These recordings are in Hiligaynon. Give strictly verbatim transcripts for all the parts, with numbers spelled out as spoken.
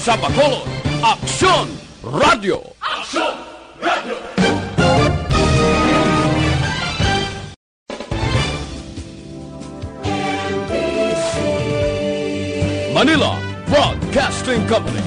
Sa Bacolod, Aksyon Radyo. Aksyon Radyo. Manila Broadcasting Company.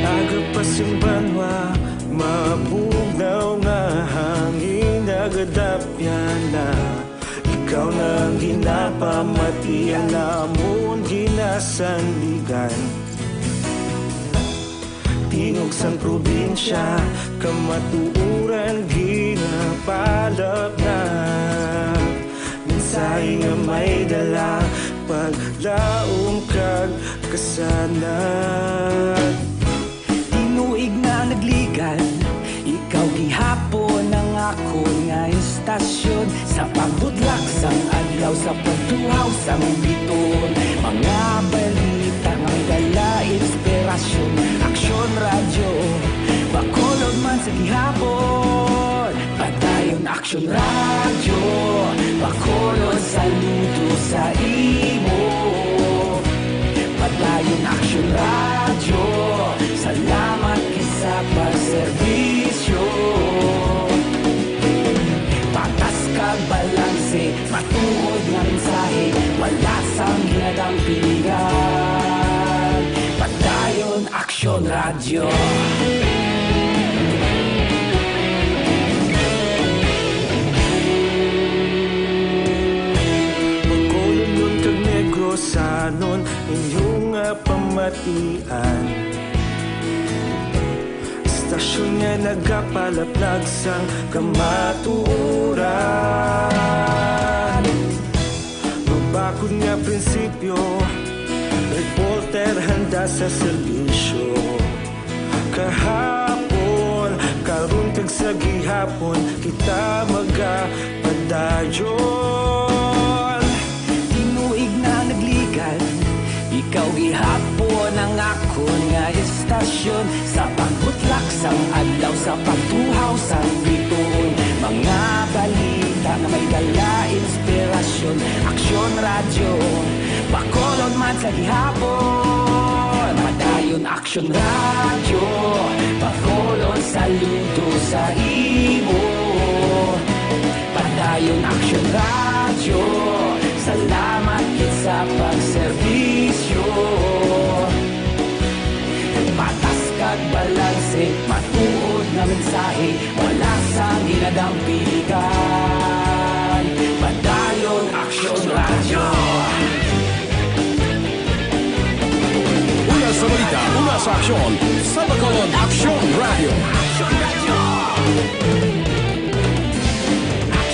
Aga pa sing banwa, mabugnaw nga hangin, nagadapyan na. Ikaw na ang ginapamati, ang amon ginasandigan. Tingog sang probinsya, kamatuoran ginapalapnag. Mensahe nga may dala, paglaom kag kasanag. Tinuig na nagligad, ikaw gihapon ang akon nga istasyon. Sa pagbudlak sang adlaw, sa pagtuhaw sang bituon, mga balita nga may dala inspirasyon. Aksyon Radyo, Bacolod man sa gihapon. Padayon Aksyon Radyo, Bacolod, saludo sa imo. Padayon Aksyon Radyo, salamat gid sa pagserbisyo. Patas kag balanse, matuod nga mensahe, wala sang ginadampigan. Padayon Aksyon Radyo. Bacolod kag Negros, sanon inyo nga pamatian. Istasyon nga nagapalaplag sang kamatuoran. Mabakod nga prinsipyo, reporter handa sa serbisyo. Kahapon, karon kag sa gihapon, kita magapadayon. Tinuig na nagligad, ikaw gihapon ang akon nga istasyon. Sa pagbutlak sang adlaw, sa pagtuhaw sang bituon, mga balita nga may dala inspirasyon. Aksyon Radyo, Bacolod man sa gihapon. Padayon Aksyon Radyo, Bacolod, saludo sa imo. Padayon Aksyon Radyo, salamat gid sa pagserbisyo. Patas kag balanse, matuod nga mensahe, wala sang ginadampigan. Padayon Aksyon Radyo. Una sa balita, una sa aksyon, sa Bacolod Aksyon Radyo.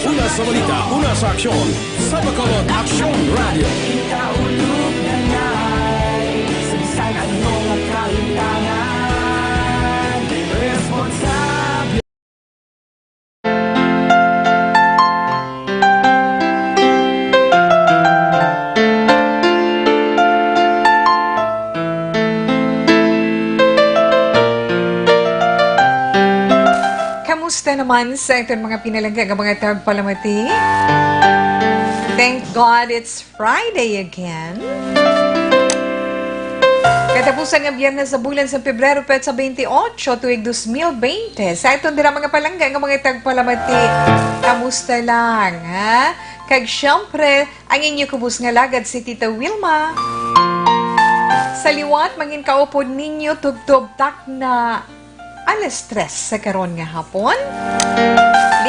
Una sa balita, una sa aksyon, sa Bacolod Aksyon Radyo. Kita ulog na ngay, sa bisan ano nga kahitangan, responsable. Kamusta naman sa aton mga pinalangga nga mga tagpalamati? Thank God it's Friday again. Katapusan nga biyernes sa bulan sa Pebrero, petsa twenty-eight, tuig dos mil bente. Sa aton dira mga palangga nga mga tagpalamati, kamusta lang, ha? Kag siyempre, ang inyo kubos nga lagad si Tita Wilma. Sa liwat, mangin kaupod ninyo, tubtob takna alas tres sa karon nga hapon.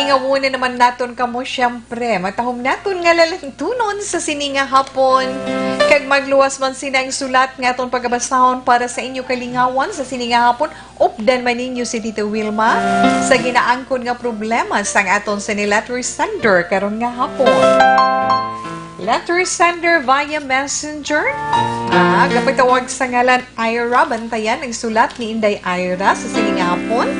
Ngawon na naman naton kamo, siyempre. Matahom naton nga lalantunon sa sini nga hapon. Kag magluwas man sina ang sulat nga aton pagabasahon para sa inyo kalingawan sa sini nga hapon. Updan man ninyo si Tita Wilma sa ginaangkon nga problema sang aton sini letter sender karon nga hapon. Letter sender via messenger. Ah, gapatawag sa ngalan Ira. Bantayan ang sulat ni Inday Ira sa sini nga hapon.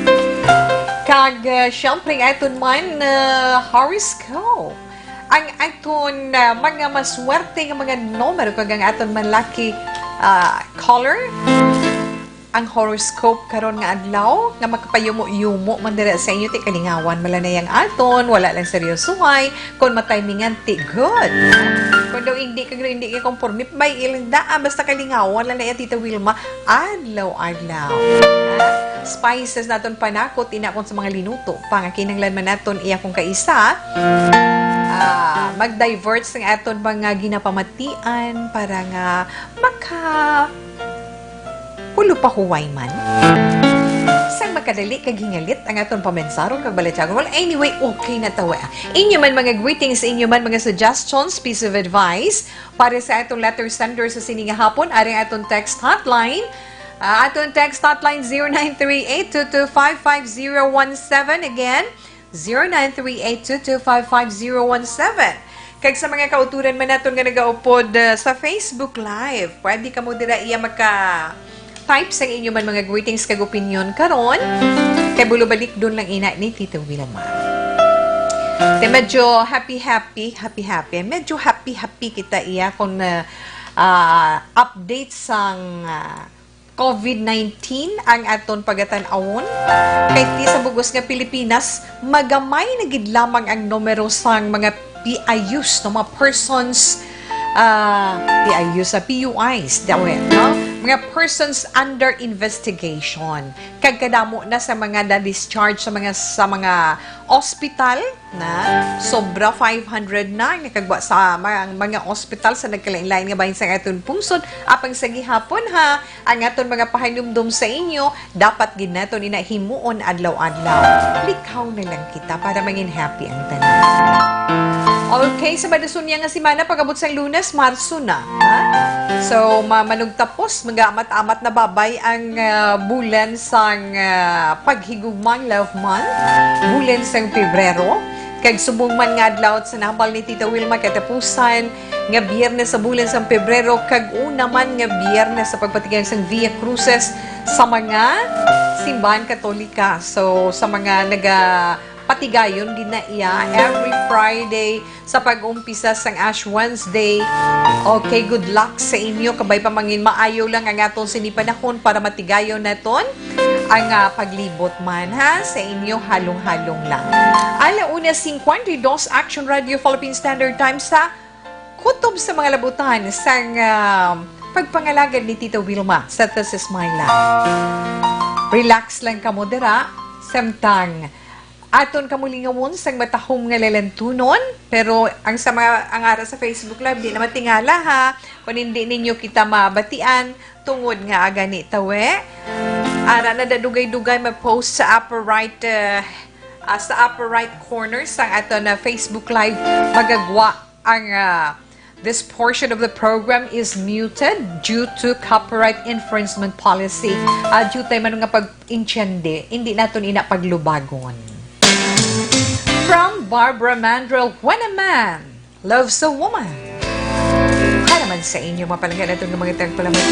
Kag, ah, siyempre, ang aton man, ah, horoscope. Ang aton, ah, mga maswerte nga mga numero kag ang aton man lucky, ah, color. Ang horoscope karon nga adlaw nga makapayumo-yumo man dira sa inyo, ti kalingawan man lang na yang aton, wala lang seryosohay, kon matimingan, ti good. Kon daw hindi ka, hindi ka konforme, bay ilang daan, basta kalingawan lang na iya, Tita Wilma, adlaw-adlaw. Ha? Spices naton panakot, ina kon sa mga linuto, pa nga kinahanglan man naton iya kung kaisa, ah, mag-divert sa aton mga ginapamatian para nga maka Ulo pa huway man. Sang makadali kag hingalit ang aton pamensaron kag balatyagon. Well, anyway, okay na tawa. Inyo man mga greetings, inyo man mga suggestions, piece of advice para sa atong letter sender sa sini nga hapon, ari ang atong text hotline. Ah, atong text hotline, zero nine three eight two two five five zero one seven. Again, zero nine three eight two two five five zero one seven. Kag sa mga kauturan man naton nga nagaupod, ah, sa Facebook Live, pwede kamo dira iya maka-type sa inyo man mga greetings kag opinion karon. Kay bulo balikdon lang ina ni Tita Wilma. Te medyo happy-happy, happy-happy. Medyo happy-happy kita iya kung, ah, ah, update sang, ah, covid nineteen ang aton pagatan-awon. Kay ti sa bugos nga Pilipinas, magamay na gid lamang ang numero sang mga P I Us, no, mga persons, ah, P I Us, ah, P U Is, daw, eh, no? Mga persons under investigation. Kag kadamo na sa mga na-discharge sa mga, sa mga ospital, na sobra five hundred na ang nakagwa sa mga, ang mga ospital sa nagkalain-lain nga bahin sang aton pungsod. Apang sa gihapon, ha, ang aton mga pahinumdom sa inyo, dapat gid naton ina himuon adlaw-adlaw. Likaw na lang kita para mangin happy ang tanan. Okay, sa madason niya nga semana, pag-abot sang Lunes, Marso na, ha? So, ma-, manugtapos, mag-amat-amat na babay ang, ah, bulan sang, ah, paghigugmang love month, bulan sang Pebrero. Kag subong man nga adlaw sa nahambal ni Tita Wilma, katapusan nga biyernes sa bulan sang Pebrero, kag una man nga biyernes sa pagpatigayang sang Via Cruces sa mga simbahan Katolika. So, sa mga nagapatigayon gid na iya, every Friday sa pag-umpisa sang Ash Wednesday. Okay, good luck sa inyo. Kabay pa mangin maayo lang ang aton sini panahon para matigayon naton ang, ah, paglibot man, ha, sa inyo halong-halong lang. Ala una cincuenta y dos, Action Radio Philippine Standard Time sa kutob sa mga labutan sang, ah, pagpangalagad ni Tita Wilma sa This Is My Life. Relax lang kamo dira, samtang aton kamo lingawon sang matahom nga lalantunon, pero ang sa mga, ang ara sa Facebook Live, di na matingala, ha. Kung hindi ninyo kita mabatian, tungod nga agani tawe. Ara na da dugay-dugay ma-post sa upper right, eh, ah, sa upper right corner sang aton na Facebook Live, magagwa ang, ah, this portion of the program is muted due to copyright infringement policy. Ah, due tayo man nga pag-intiende, hindi naton ina paglubagon. From Barbara Mandrell, When a Man Loves a Woman. Para man sa inyo, mapalangga naton nga mga tagpalamat.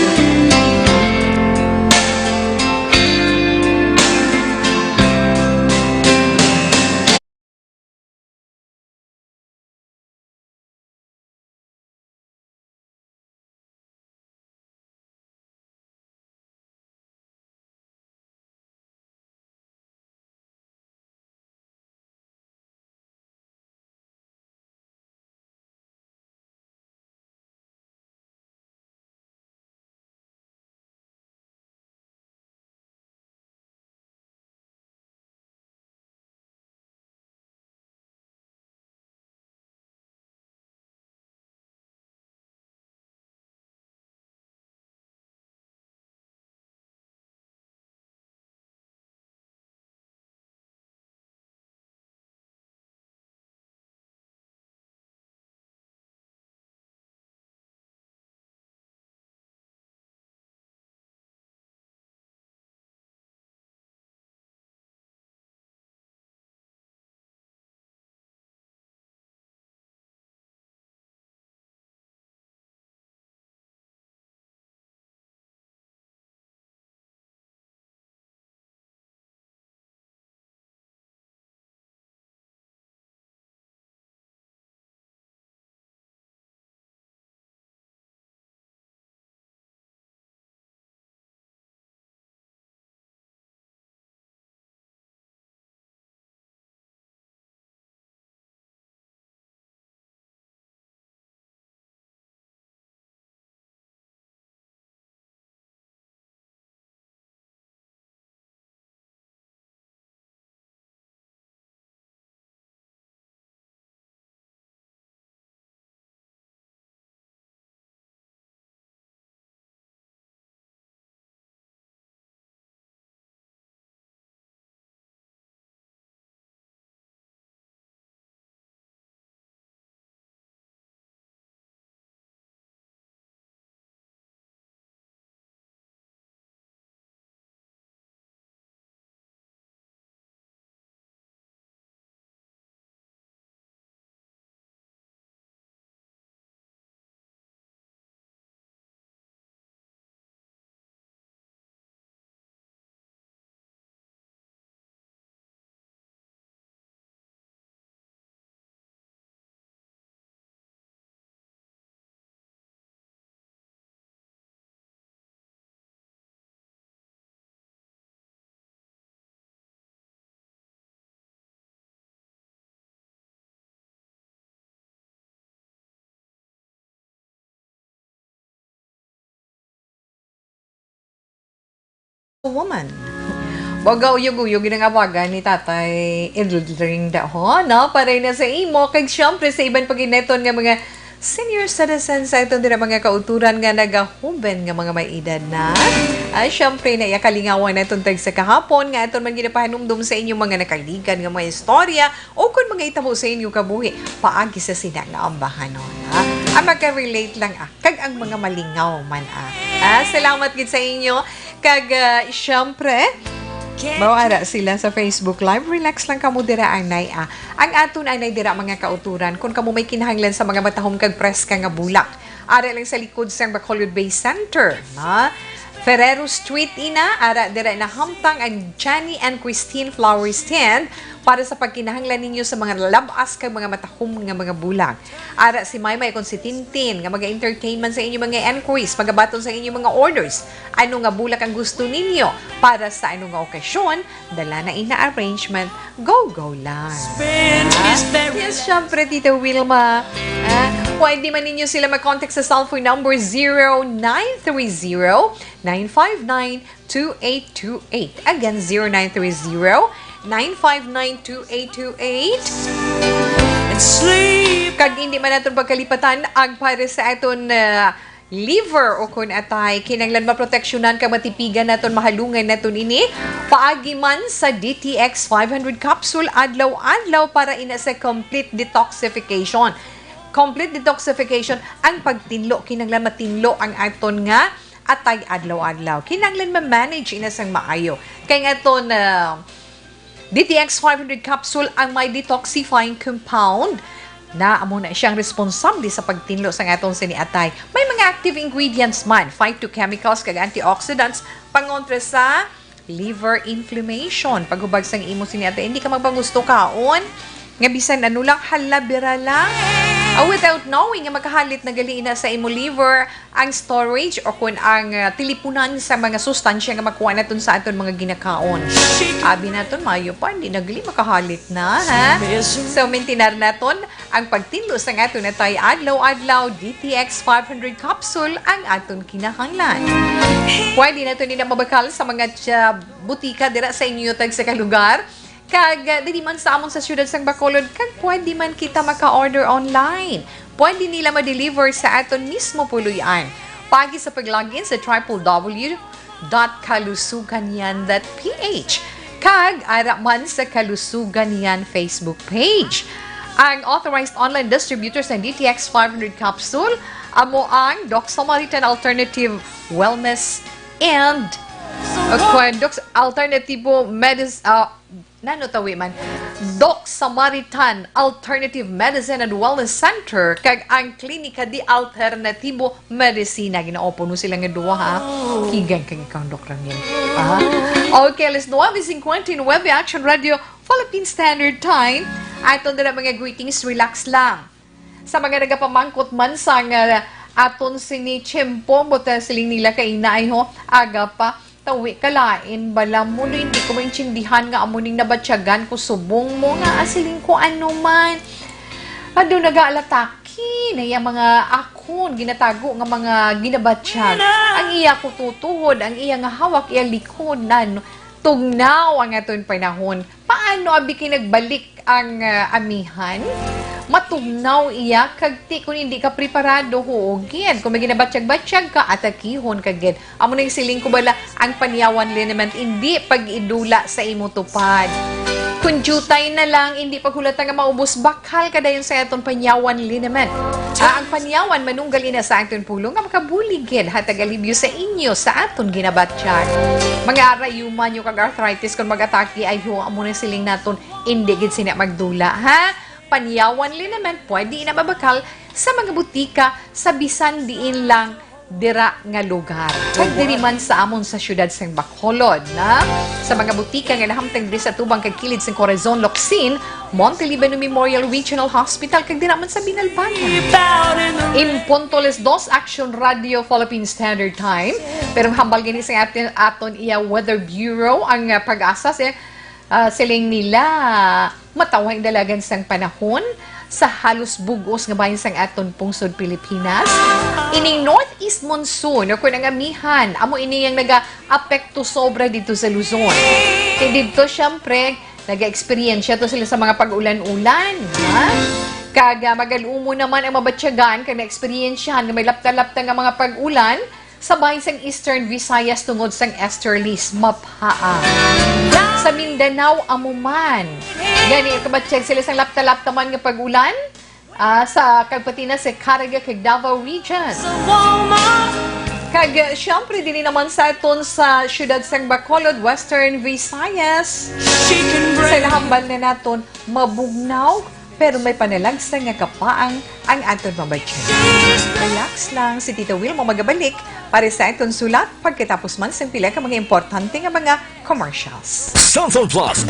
Woman. Baga uyog-uyog ang awagan ni Tatay Eldring daho, no? Para na sa imo, kag siyempre sa iban pa ginaton nga mga senior citizens sa aton dira, mga kauturan nga nagahuben nga mga may edad na. Ah, siyempre, na iya kalingawan naton tag sa kahapon nga aton man ginapahanumdom sa inyo mga nakaligan nga mga istorya o kung mga itabo sa inyo kabuhi paagi sa sina nga ambahanon, ha? Ang magka-relate lang, ah, kag ang mga malingaw man, ah. Ah, salamat gid sa inyo. Kag, ah, siyempre, mao ara sila sa Facebook Live. Relax lang kamo dira, anay, ah. Ang aton anay dira, mga kauturan, kung kamo may kinahanglan sa mga matahom kag preska nga bulak, ara lang sa likod sang Bacolod Bay Center, na Ferrero Street ina, ara dira nahamtang ang Johnny and Christine Flower Stand para sa pagkinahanglan ninyo sa mga labas kag mga matahom nga mga bulak. Ara si Maymay kon si Tintin nga maga-entertain man sa inyo mga enquiries, magabaton sa inyo mga orders. Ano nga bulak ang gusto ninyo? Para sa ano nga okasyon? Dala na ina arrangement. Go, go lang. Yes, syempre, Tita Wilma. Ah, pwede man ninyo sila mag-contact sa cellphone number zero nine three zero, nine five nine, two eight two eight. Again, zero nine three zero, nine five nine, two eight two eight. And sleep. Kag hindi man naton pagkalipatan ang para sa aton, ah, liver o kon atay, kinahanglan maproteksyonan kag matipigan naton, mahalungan naton ini paagi man sa D T X five hundred capsule adlaw-adlaw para ina sa complete detoxification. Complete detoxification, ang pagtinlo, kinahanglan matinlo ang aton nga atay adlaw-adlaw. Kinahanglan ma-manage ina sang maayo. Kay nga aton, ah, D T X five hundred capsule ang may detoxifying compound na amo na siyang responsable sa pagtinlo sang aton sini atay. May mga active ingredients man, phytochemicals kag antioxidants, pangontra sa liver inflammation. Paghubag sang imo sini atay, hindi ka magpagusto kaon nga bisan ano lang, hala, bira lang. Ah, without knowing nga makahalit na gali ina sa imo liver ang storage o kon ang, ah, tilipunan sa mga sustansya nga makuha naton sa aton mga ginakaon. Abi naton, maayo pa, hindi na gali makahalit na, ha? So, mintinar naton ang pagtinlo sang aton atay adlaw-adlaw, D T X five hundred capsule ang aton kinahanglan. Pwede naton ina mabakal sa mga tsa-, butika dira sa inyo tag sa kalugar. Kag, ah, diri man sa amon sa siyudad sang Bacolod, kag pwede man kita maka-order online. Pwede nila ma-deliver sa aton mismo puloy-an. Paagi sa pag-login sa triple W dot kalusugan yan dot P H. Kag ara man sa Kalusugan Yan Facebook page. Ang authorized online distributor sa D T X five hundred capsule amo ang Doc Samaritan Alternative Wellness and, uh, kwan, Doc Alternativo Medis-, uh, nano tawi man? Doc Samaritan Alternative Medicine and Wellness Center kag ang Klinika di Alternativo Medicina. Ginaopo no sila nga duha, ha? Kigan kag ikaw, Doc Ramil. Ah. Okay, alas nuebe cincuenta y nueve, Action Radio, Philippine Standard Time. Aton dira mga greetings, relax lang. Sa mga nagapamangkot man sang, ah, aton sini tiyempo, buta siling nila kaina ay ho, aga pa. Tawi ka lain bala mo, no, hindi ko maintindihan nga amo ning nabatyagan ko subong mo nga asiling ko ano man. Ado nagaalataki na iya mga akon, ginatago nga mga ginabatyag. Ang iya kutotohod, ang iya nga hawak, iya likod, nan tugnaw ang aton panahon. Paano abi kay nagbalik ang, ah, amihan? Matugnaw iya, kag ti kun hindi ka preparado, huo gid. Kung may ginabatyag-batyag ka, atakihon ka gid. Amo nang siling ko bala, ang panyawan liniment, hindi pag-idula sa imo tupad. Kung jutay na lang, hindi paghulata nga maubos, bakal ka dayon sa aton panyawan liniment. Ah, ang panyawan manunggal ina sa aton pulong nga makabulig gid, hatag alibyo sa inyo sa aton ginabatyag. Mga rayuma nyo kag arthritis, kung mag-atake, ay ho, amo na siling naton, hindi gid sina magdula, ha? Panyawan liniment, pwede ina mabakal sa mga butika sa bisan diin lang dira nga lugar. Kag diri man sa amon sa siyudad sang Bacolod, na sa mga butika nga nahamtang diri sa tubang kag kilid sang Corazon Locsin, Monte Libano Memorial Regional Hospital, kag dira man sa Binalbagan. In punto alas dos, Action Radio Philippine Standard Time. Pero hambal gani sa atin, aton iya Weather Bureau, ang, ah, PAGASA, si, ah, siling nila, matawhay ang dalagan sang panahon. sa halos bug-os nga bahin sang aton pungsod Pilipinas. Ining northeast monsoon, o kun ang amihan, amo ini ang nagaapekto sobra didto sa Luzon. Kay didto, syempre, nag-eksperyensya to sila sa mga pag-ulan-ulan, ha? Kag, ah, magalumo naman ang mabatyagan kag naeksperyensyahan nga may lapta-lapta nga mga pag-ulan sa bahin sang Eastern Visayas tungod sang easterlies, maphaa. Sa Mindanao, amo man. Gani, kabatyag sila sang lapta-lapta man nga pag-ulan, ah, sa, kag pati na sa Caraga kag Davao Region. Kag, ah, siyempre, dili naman sa aton sa siyudad sang Bacolod, Western Visayas. Sa nahambal na naton, mabugnaw, pero may panalagsa nga kapaang ang aton mabatyagan. Relax lang, si Tita Wilma magabalik para sa aton sulat pagkatapos man sang pila ka mga importante nga mga commercials. Samsung Plus.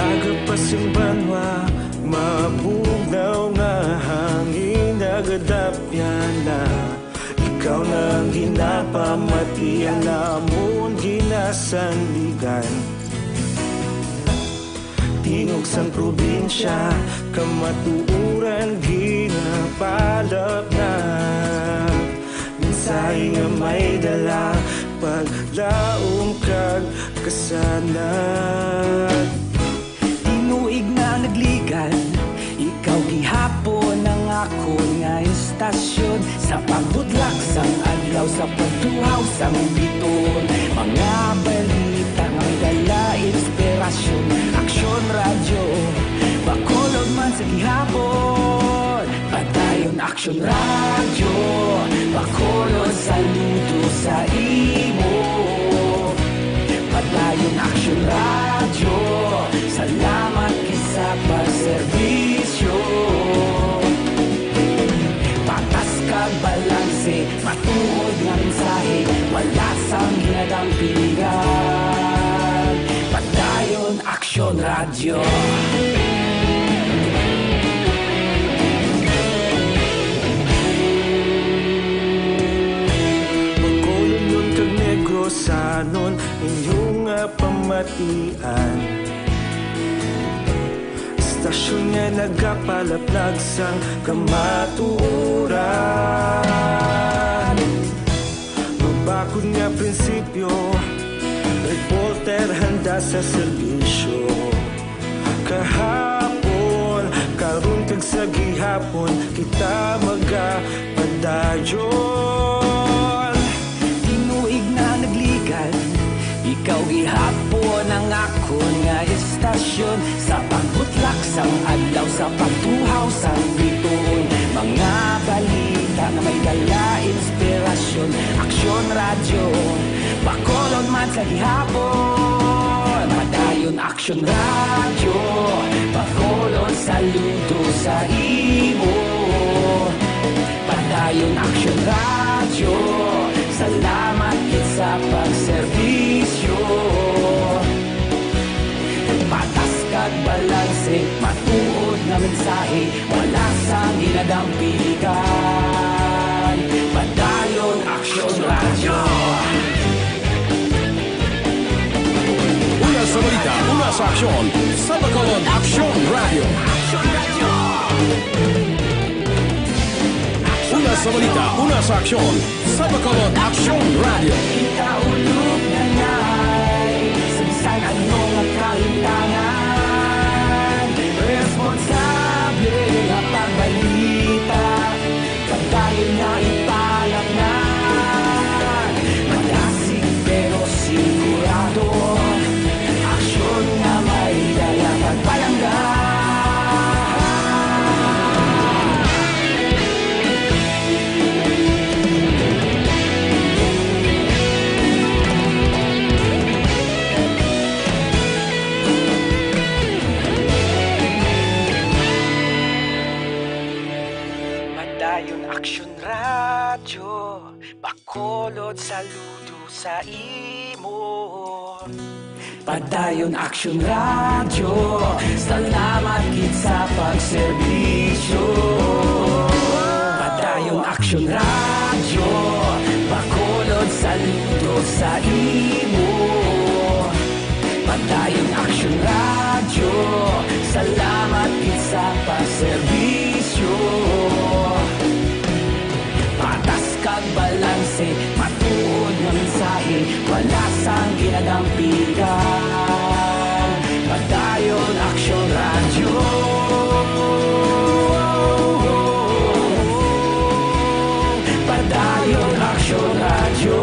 Aga pa sing banwa, mabugnaw nga hangin nagadapyan na. Ikaw na ang ginapamati, ang amon ginasandigan. Tingog sang probinsya, kamatuoran ginapalapnag. Mensahe nga may dala, paglaom kag kasanag. Tinuig na nagligan, ikaw gihapon ang akon nga istasyon. Sa pagbudlak sang adlaw, sa pagtuhaw sang biton, mga balita nga may dala inspirasyon. Aksyon Radyo, Bacolod man sa gihapon. Padayon Aksyon Radyo, Bacolod, saludo sa imo. Padayon Aksyon Radyo, salamat gid sa pagserbisyo. Patas kag balanse, matuod nga mensahe, wala sang ginadampigan. Padayon Aksyon Radyo. Bacolod kag Negrosanon, inyo nga pamatian. Istasyon nga nagapalaplag sang kamatuoran. Mabakod nga prinsipyo, reporter handa sa serbisyo. Kahapon, karon kag sa gihapon, kita magapadayon. Tinuig na nagligan, ikaw gihapon ang akon nga istasyon. Sa pagbutlak sang adlaw, sa pagtuhaw sang bituon, mga balita nga may dala inspirasyon. Aksyon Radyo, Bacolod man sa gihapon. Padayon Aksyon Radyo, Bacolod, saludo sa imo. Padayon Aksyon Radyo, salamat gid sa pagserbisyo. Patas kag balanse, matuod nga mensahe, wala sang ginadampigan. Padayon Aksyon Radyo. Una sa balita, una sa aksyon, sa Bacolod Aksyon Radyo. Una sa balita, una sa aksyon, sa Bacolod Aksyon Radyo. Kita ulog na ngay, sa bisan ano nga kalimtangan, responsable nga pagbalita. Padayon nga ipalapnag, madasig pero sigurado. Aksyon nga may dala pagpalangga. Padayon Aksyon Radyo, Bacolod, saludo sa imo. Padayon Aksyon Radyo, salamat gid sa pagserbisyo. Padayon Aksyon Radyo, Bacolod, saludo sa imo. Padayon Aksyon Radyo, salamat gid sa pagserbisyo. Patas kag balanse, matuod nga mensahe, wala sang ginadampigan. Padayon Aksyon Radyo. Padayon Aksyon Radyo.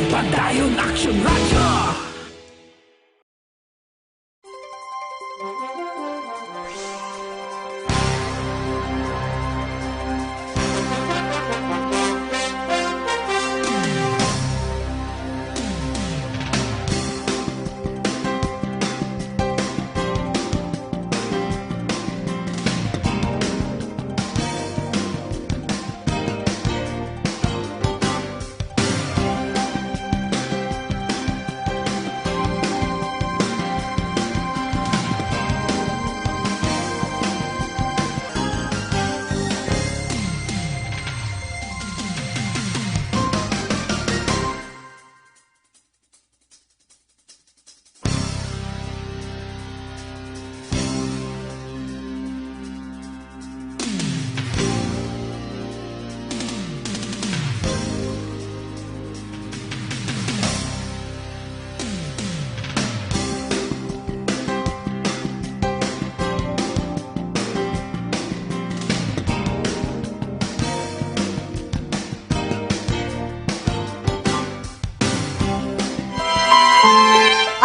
Padayon Aksyon Radyo.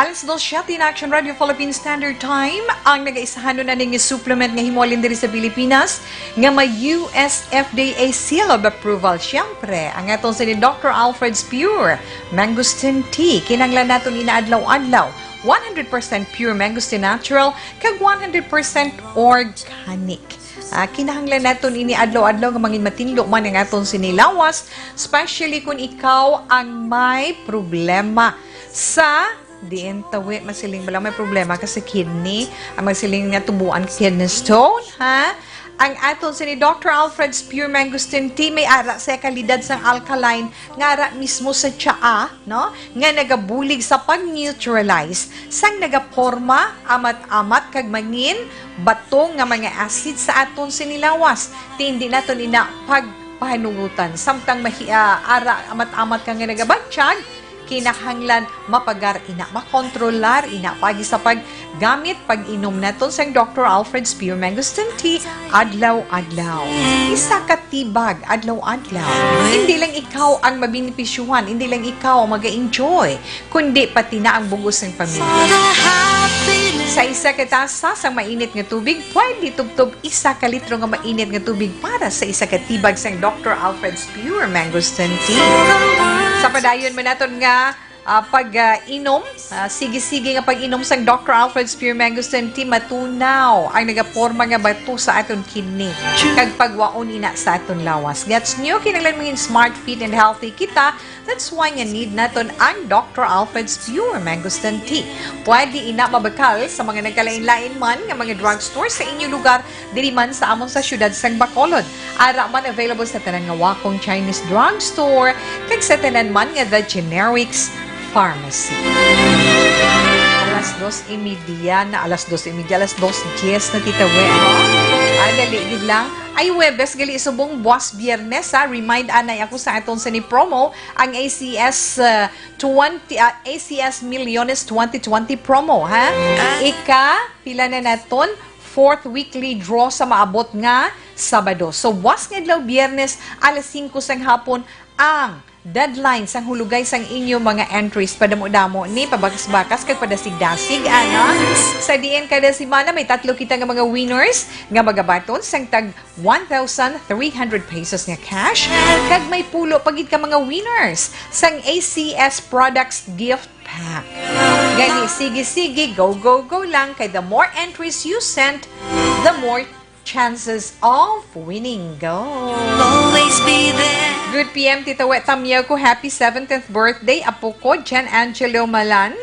Alas dos siyete na Action Radio Philippine Standard Time, ang nagaisahanon na ning supplement nga himualin diri sa Pilipinas nga may U S F D A seal of approval. Siyempre, ang aton sini Doctor Alfred's Pure Mangosteen Tea. Kinahanglan naton ina adlaw-adlaw. One hundred percent pure mangosteen natural, kag one hundred percent organic. Ah, kinahanglan naton ini adlaw-adlaw nga mangin matinlo man ang aton sini lawas, especially kung ikaw ang may problema sa diin tawi, masiling bala may problema ka sa kidney, ang masiling nga tubuan kidney stone, ha? Ang aton sini Doctor Alfred's Pure Mangosteen Tea may ara sa kalidad sang alkaline nga ara mismo sa tsaa, no? Nga nagabulig sa pag-neutralize sang nagaporma, amat-amat kag mangin bato nga mga acid sa aton sini lawas. Ti indi naton ina pagpahanugutan. Samtang mahi-, ah, ara amat-amat ka nga nagabatyag, kinahanglan mapagar ina, makontrolar ina paagi sa paggamit, pag-inom naton sang Doctor Alfred's Pure Mangosteen Tea adlaw-adlaw. Isa ka tibag adlaw-adlaw. Hindi lang ikaw ang mabenepisyuhan, hindi lang ikaw ang mag-enjoy, kundi pati na ang bug-os nga pamilya. Sa isa ka tasa sang mainit nga tubig, pwede tubtob isa ka litro nga mainit nga tubig para sa isa ka tibag sang Doctor Alfred's Pure Mangosteen Tea. Sa padayon man naton nga, ah, pag, ah, inom, ah, sige-sige nga pag-inom sang Doctor Alfred's Pure Mangosteen Tea, matunaw ang nagaporma nga bato sa aton kidney kag pagwaon ina sa aton lawas. Gets nyo? Kinahanglan mangin smart, fit, and healthy kita. That's why nga need naton ang Doctor Alfred's Pure Mangosteen Tea. Pwede ina mabakal sa mga nagkalain-lain man nga mga drugstore sa inyo lugar, diri man sa amon sa siyudad sang Bacolod. Ara man available sa tanan nga Wacom Chinese Drugstore kag sa tanan man nga The Generics Pharmacy. Alas dos y media na, alas dos y media, alas dos dies na, Tita We, no? Ah, dali gid lang. Ay, Huwebes gali subong buwas Biyernes, ha? Remind anay ako sa aton sini promo, ang A C S, uh, twenty, ah, A C S Milyones twenty twenty promo, ha? Ika, pila na naton? Fourth weekly draw sa maabot nga Sabado. So, buwas nga adlaw, Biyernes, alas singko sang hapon, ang deadline sang hulugay sang inyo mga entries. Padamo-damo ni, pabakas-bakas kag padasig-dasig, ana. Sa diin kada semana may tatlo kita nga mga winners nga magabaton sang tag one thousand three hundred pesos nga cash, kag may pulo pa gid ka mga winners sang A C S Products Gift Pack. Gani, sige-sige, go, go, go lang, kay the more entries you send, the more chances of winning. Go! You'll always be there. Good P M, Tita We, tamyaw ko, happy seventeenth birthday, apo ko, Jan Angelo Malan.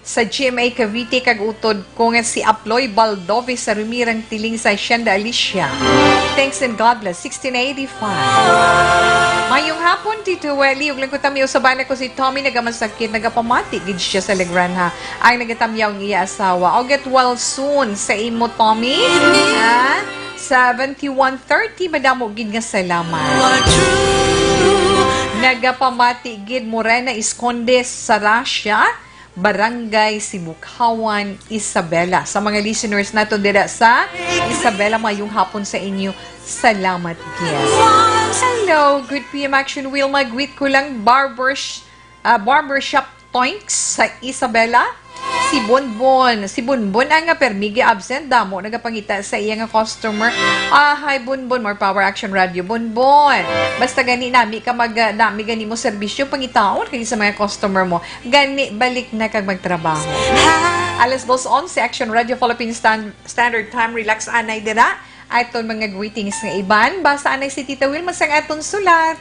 Sa G M A Cavite, kag utod ko nga si Aploy Baldovi sa Rumirang Tiling sa Hacienda Alicia. Thanks and God bless. Sixteen eighty-five. Mayong hapon, Tito Welly. Ug lang ko tamyaw sa bana ko si Tommy, nagamasakit, nagapamati gid siya sa Legranha. Ang nagatamyaw ang iya asawa. I'll get well soon sa imo, Tommy. Ha? Seventy-one thirty, madamo gid nga salamat. Nagapamati gid, Morena Esconde, Saracia, Barangay Sibukhawan, Isabela. Sa mga listeners nato dira sa Isabela, mayong hapon sa inyo. Salamat gid. Hello, good P M Action Wilma. Greet ko lang barber sh-, ah, barbershop Toinks sa Isabela. Si Bonbon, si Bonbon ang nga permi gi-absent, damo nagapangita sa iya nga customer. Ah, hi Bonbon, more power Action Radio, Bonbon. Basta gani nami ka mag, ah, nami gani mo serbisyo, pangitaon kay sa mga customer mo. Gani, balik na kag magtrabaho. Alas dos onse, Action Radio Philippine Stan-, Standard Time. Relax anay dira. Aton mga greetings nga iban. Basa anay si Tita Wilma sang aton sulat.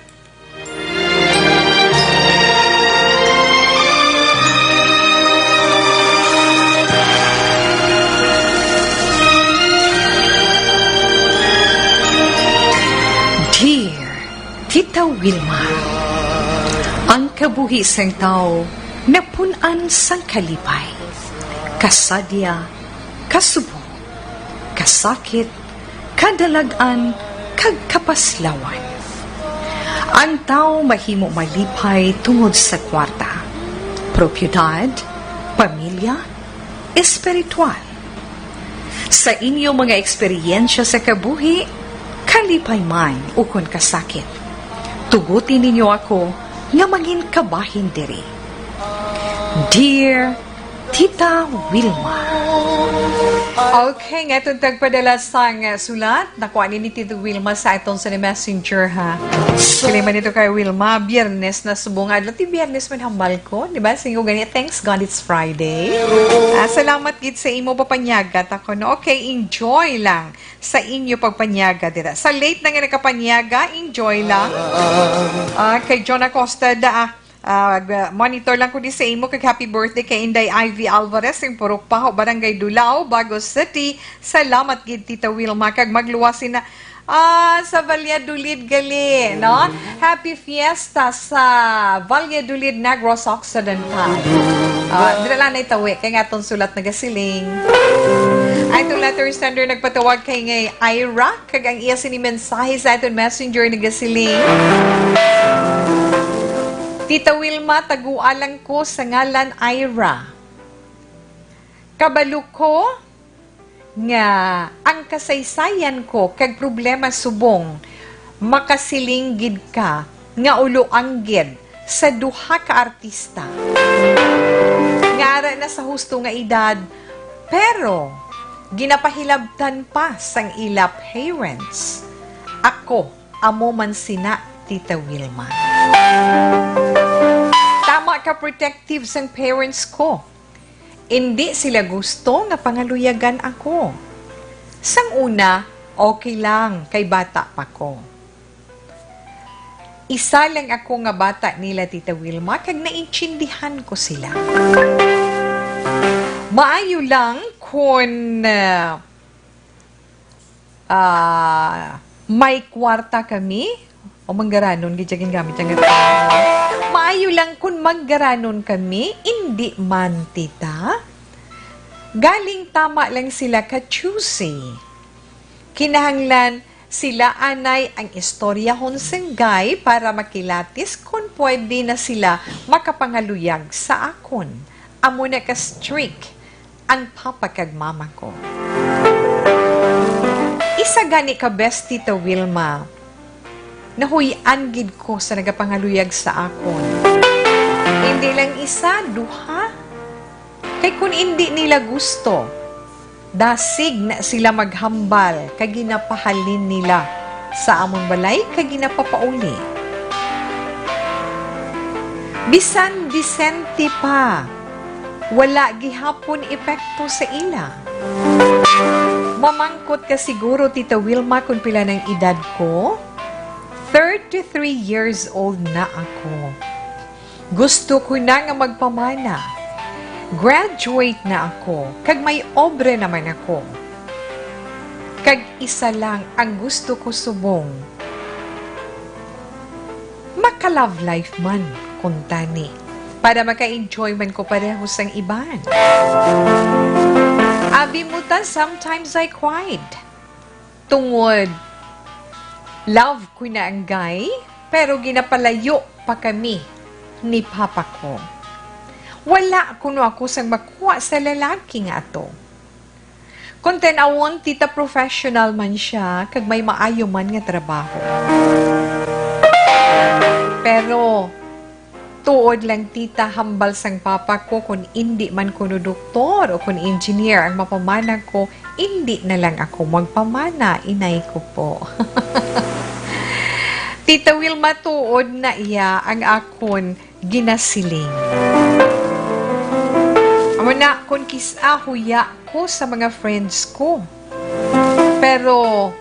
Dear Tita Wilma, ang kabuhi sang tawo napun-an sang kalipay, kasadya, kasubong, kasakit, kadalag-an, kag kapaslawan. Ang tawo mahimo malipay tungod sa kwarta, propiedad, pamilya, espiritual. Sa inyo mga eksperyensya sa kabuhi, kalipay man ukon kasakit, tuguti ninyo ako nga mangin kabahin diri. Dear Tita Wilma. Okay, nga itong tagpadala sang, uh, sulat. Nakuha ni, ni Tita Wilma sa aton sa messenger, ha. Kailan man ito kay Wilma? Biyernes na subong adlaw. Ti Biyernes man hambal ko, di ba? Singo gani, thanks God it's Friday. Ah, salamat gid sa imo papanyaga, ta ko, no? Okay, enjoy lang sa inyo pagpanyaga dira. Sa late na nga nakapanyaga, enjoy lang. Ah, kay John Acosta da, ah, ah, g-, monitor lang ko di sa imo, kag happy birthday kay Inday Ivy Alvarez, sing Purok Paho, Barangay Dulao, Bago City. Salamat gid, Tita Wilma, kag magluwas sina, ah, sa Valladolid gali, no? Happy Fiesta sa Valladolid, Negros Occidental. Ah, dira lang na itawi, kay nga atong sulat nagasiling. Ay, itong letter sender nagpatawag kay ngay Ira, kag ang iya sini mensahe sa aton messenger nagasiling, Tita Wilma, tagua lang ko sa ngalan Ira. Kabalo ko nga ang kasaysayan ko kag problema subong makasiling gid ka nga uloanggid sa duha ka artista nga ara na sa husto nga edad, pero ginapahilabtan pa sang ila parents. Ako amo man sina, Tita Wilma. Tama ka protective sang parents ko. Indi sila gusto nga pangaluyagan ako. Sang una, okay lang, kay bata pa ko. Isa lang ako nga bata nila, Tita Wilma, kag naintindihan ko sila. Maayo lang kun, ah, ah, may kwarta kami, o manggaranon, gid siya gingamit ang garanon. Maayo lang kun manggaranon kami, indi man, tita. Galing tama lang sila ka choosy. Kinahanglan sila anay ang istoryahon sang guy para makilatis kun pwede na sila makapangaluyag sa akon. Amo na ka strict ang papa kag mama ko. Isa gani ka best, Tita Wilma, nahuy-an gid ko sa nagapangaluyag sa akon. Hindi lang isa, duha. Kay kun indi nila gusto, dasig na sila maghambal kag ginapahalin nila sa amon balay kag ginapapauli. Bisan disente pa, wala gihapon epekto sa ila. Pamangkot ka siguro, Tita Wilma, kung pila nang edad ko? Thirty-three years old na ako. Gusto ko na nga magpamana. Graduate na ako, kag may obra naman ako. Kag isa lang ang gusto ko subong. Maka-love life man, kuntani, para maka-enjoy man ko pareho sang iban. Abi mo ta, sometimes I cried. Tungod, love ko na ang guy, pero ginapalayo pa kami ni papa ko. Wala kuno ako sang makuha sa lalaki nga ato. Kon tan-awon, tita, professional man siya, kag may maayo man nga trabaho. Pero, tuod lang, tita, hambal sang papa ko, kon indi man kuno doktor o kon engineer ang mapamana ko, indi na lang ako magpamana, inay ko po. Tita Wilma, tuod na iya ang akon ginasiling. Amo na, kon kis-a huya ko sa mga friends ko. Pero,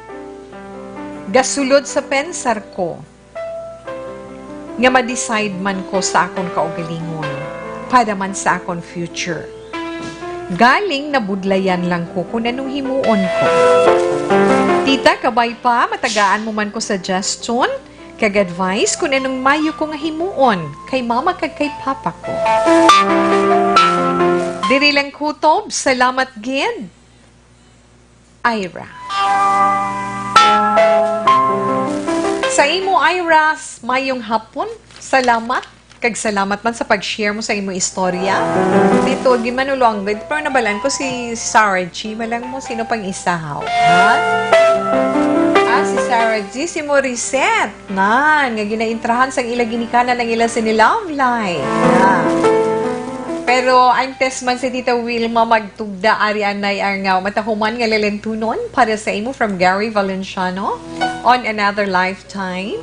gasulod sa pensar ko, nga ma-decide man ko sa akon kaugalingon, para man sa akon future. Galing nabudlayan lang ko kung anong himuon ko. Tita, kabay pa, matagaan mo man ko suggestion, kag advice kung anong mayo ko nga himuon kay mama kag kay papa ko. Diri lang kutob, salamat gid, Ira. Sa imo, Ira, s-, mayong hapon. Salamat. Kag salamat man sa pag-share mo sa imo istorya. Dito, gid man ulo ang gid, pero nabalaan ko si Sarah G. Malang mo, sino pang isa, haw? Ha? Ah, si Sarah G, si Morissette. Nan, nga ginaintrahan sang ila ginikanan ang ila sini love life. Ah. Pero antes man si Tita Wilma magtugda, ari anay ang, ah, matahuman nga lalentunon para sa imo from Gary Valenciano, On Another Lifetime.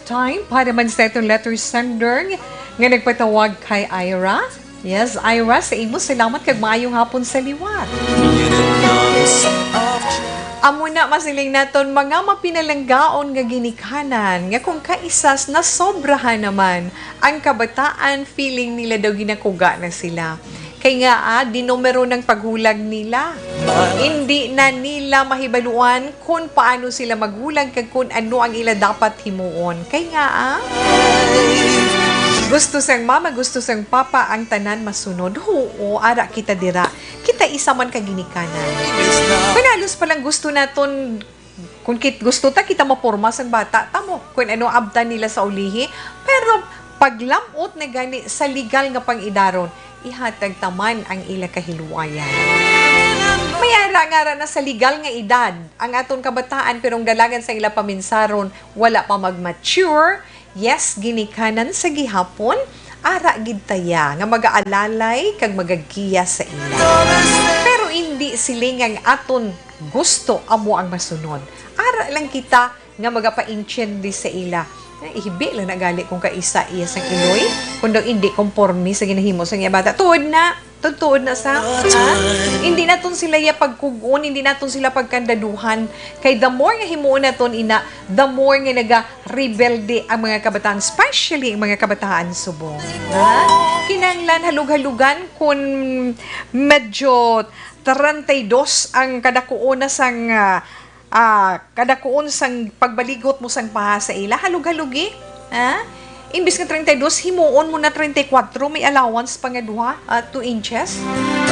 Time para man sa aton letter sender nga nagpatawag kay Ira. Yes, Ira, sa imo, salamat kag maayong hapon sa liwat. Amo na, masiling naton, mga mapinalanggaon nga ginikanan, nga kung kaisas nasobrahan naman ang kabataan, feeling nila daw ginakuga na sila. Kay nga, ah, dinumero ng paghulag nila. Hindi na nila mahibaluan kung paano sila maghulag kag kung ano ang ila dapat himuon. Kay nga, ah, gusto sang mama, gusto sang papa, ang tanan masunod. Huo, ara kita dira. Kita isa man ka ginikanan. Kung halos pa lang gusto naton, kung kit-, gusto ta, kita maporma sang bata ta mo, kung ano abtan nila sa ulihi. Pero paglamot na gani sa legal nga pang-idaron, ihatag ta man ang ila kahiluwayan. May ara nga ara na sa legal nga edad ang aton kabataan, pero ang dalagan sa ila paminsaron, wala pa mag-mature. Yes, ginikanan sa gihapon, ara gid ta ya nga magaalalay kag magagiya sa ila. Pero indi siling ang aton gusto amo ang masunod. Ara lang kita nga magapaintiende sa ila. Eh, ihibi lang na gali kung kaisa iya sang iloy, kung daw indi konporme sa ginahimo sang iya bata. Tuod na, tuod na sa, ha? Hindi naton sila iya pagkug-on, hindi naton sila pagkandaduhan. Kay the more nga himuon naton ina, the more nga nagarebelde ang mga kabataan, especially ang mga kabataan subong. Ha? Kinahanglan halug-halugan kung medyo treinta y dos ang kadakuon na sang, ah, ah, kadakuon sang pagbaligot mo sang paha sa ila, halog-halugi, ha? Imbis nga treinta y dos, himuon mo na treinta y cuatro, may allowance pa nga duha, ah, two inches,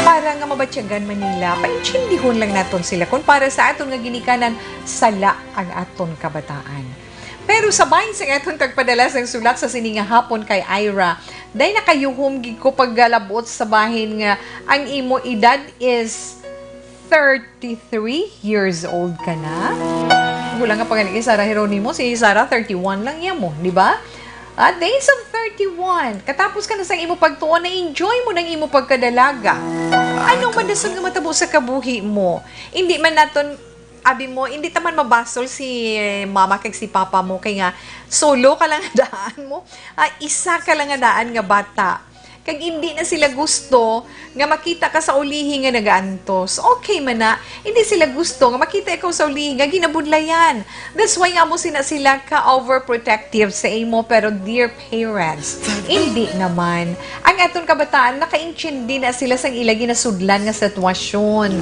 para nga mabatyagan man nila. Paintindihon lang naton sila. Kung para sa aton nga ginikanan, sala ang aton kabataan. Pero sa bahin sa aton tagpadala sang sulat sa sini nga hapon kay Ira, day nakayuhom gid ko paggalabot sa bahin nga ang imo edad is thirty-three years old ka na? Wala nga pangalan kay Sarah Jeronimo. Si Sarah, thirty-one lang niya mo, di ba? At the age of thirty-one, katapos ka na sa imo pagtuon, na-enjoy mo ng imo pagkadalaga. Anong madasog nga matabo sa kabuhi mo? Hindi man naton, abi mo, hindi ta man mabasol si mama kag si papa mo, kay nga solo ka lang daan mo. Ah, isa ka lang nga daan nga bata. Kag indi na sila gusto nga makita ka sa ulihi nga nagaantos. Okay man na, indi sila gusto nga makita ikaw sa ulihi nga ginabudlayan. That's why nga mo sina sila ka overprotective sa imo, pero dear parents, indi naman. Ang aton kabataan, nakaintindi na sila sang ila ginasudlan nga sitwasyon.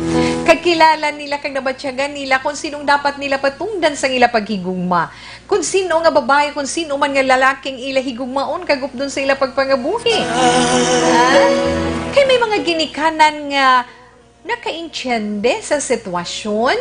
Kag kilala nila kag nabatyagan nila kung sinong dapat nila patungdan sang ila paghigugma. Kung sino nga babayi, kung sino man nga lalaki ang ila higugmaon kag updon sa ila pagpangabuhi. Ha? Kay may mga ginikanan nga nakaintiende sa sitwasyon,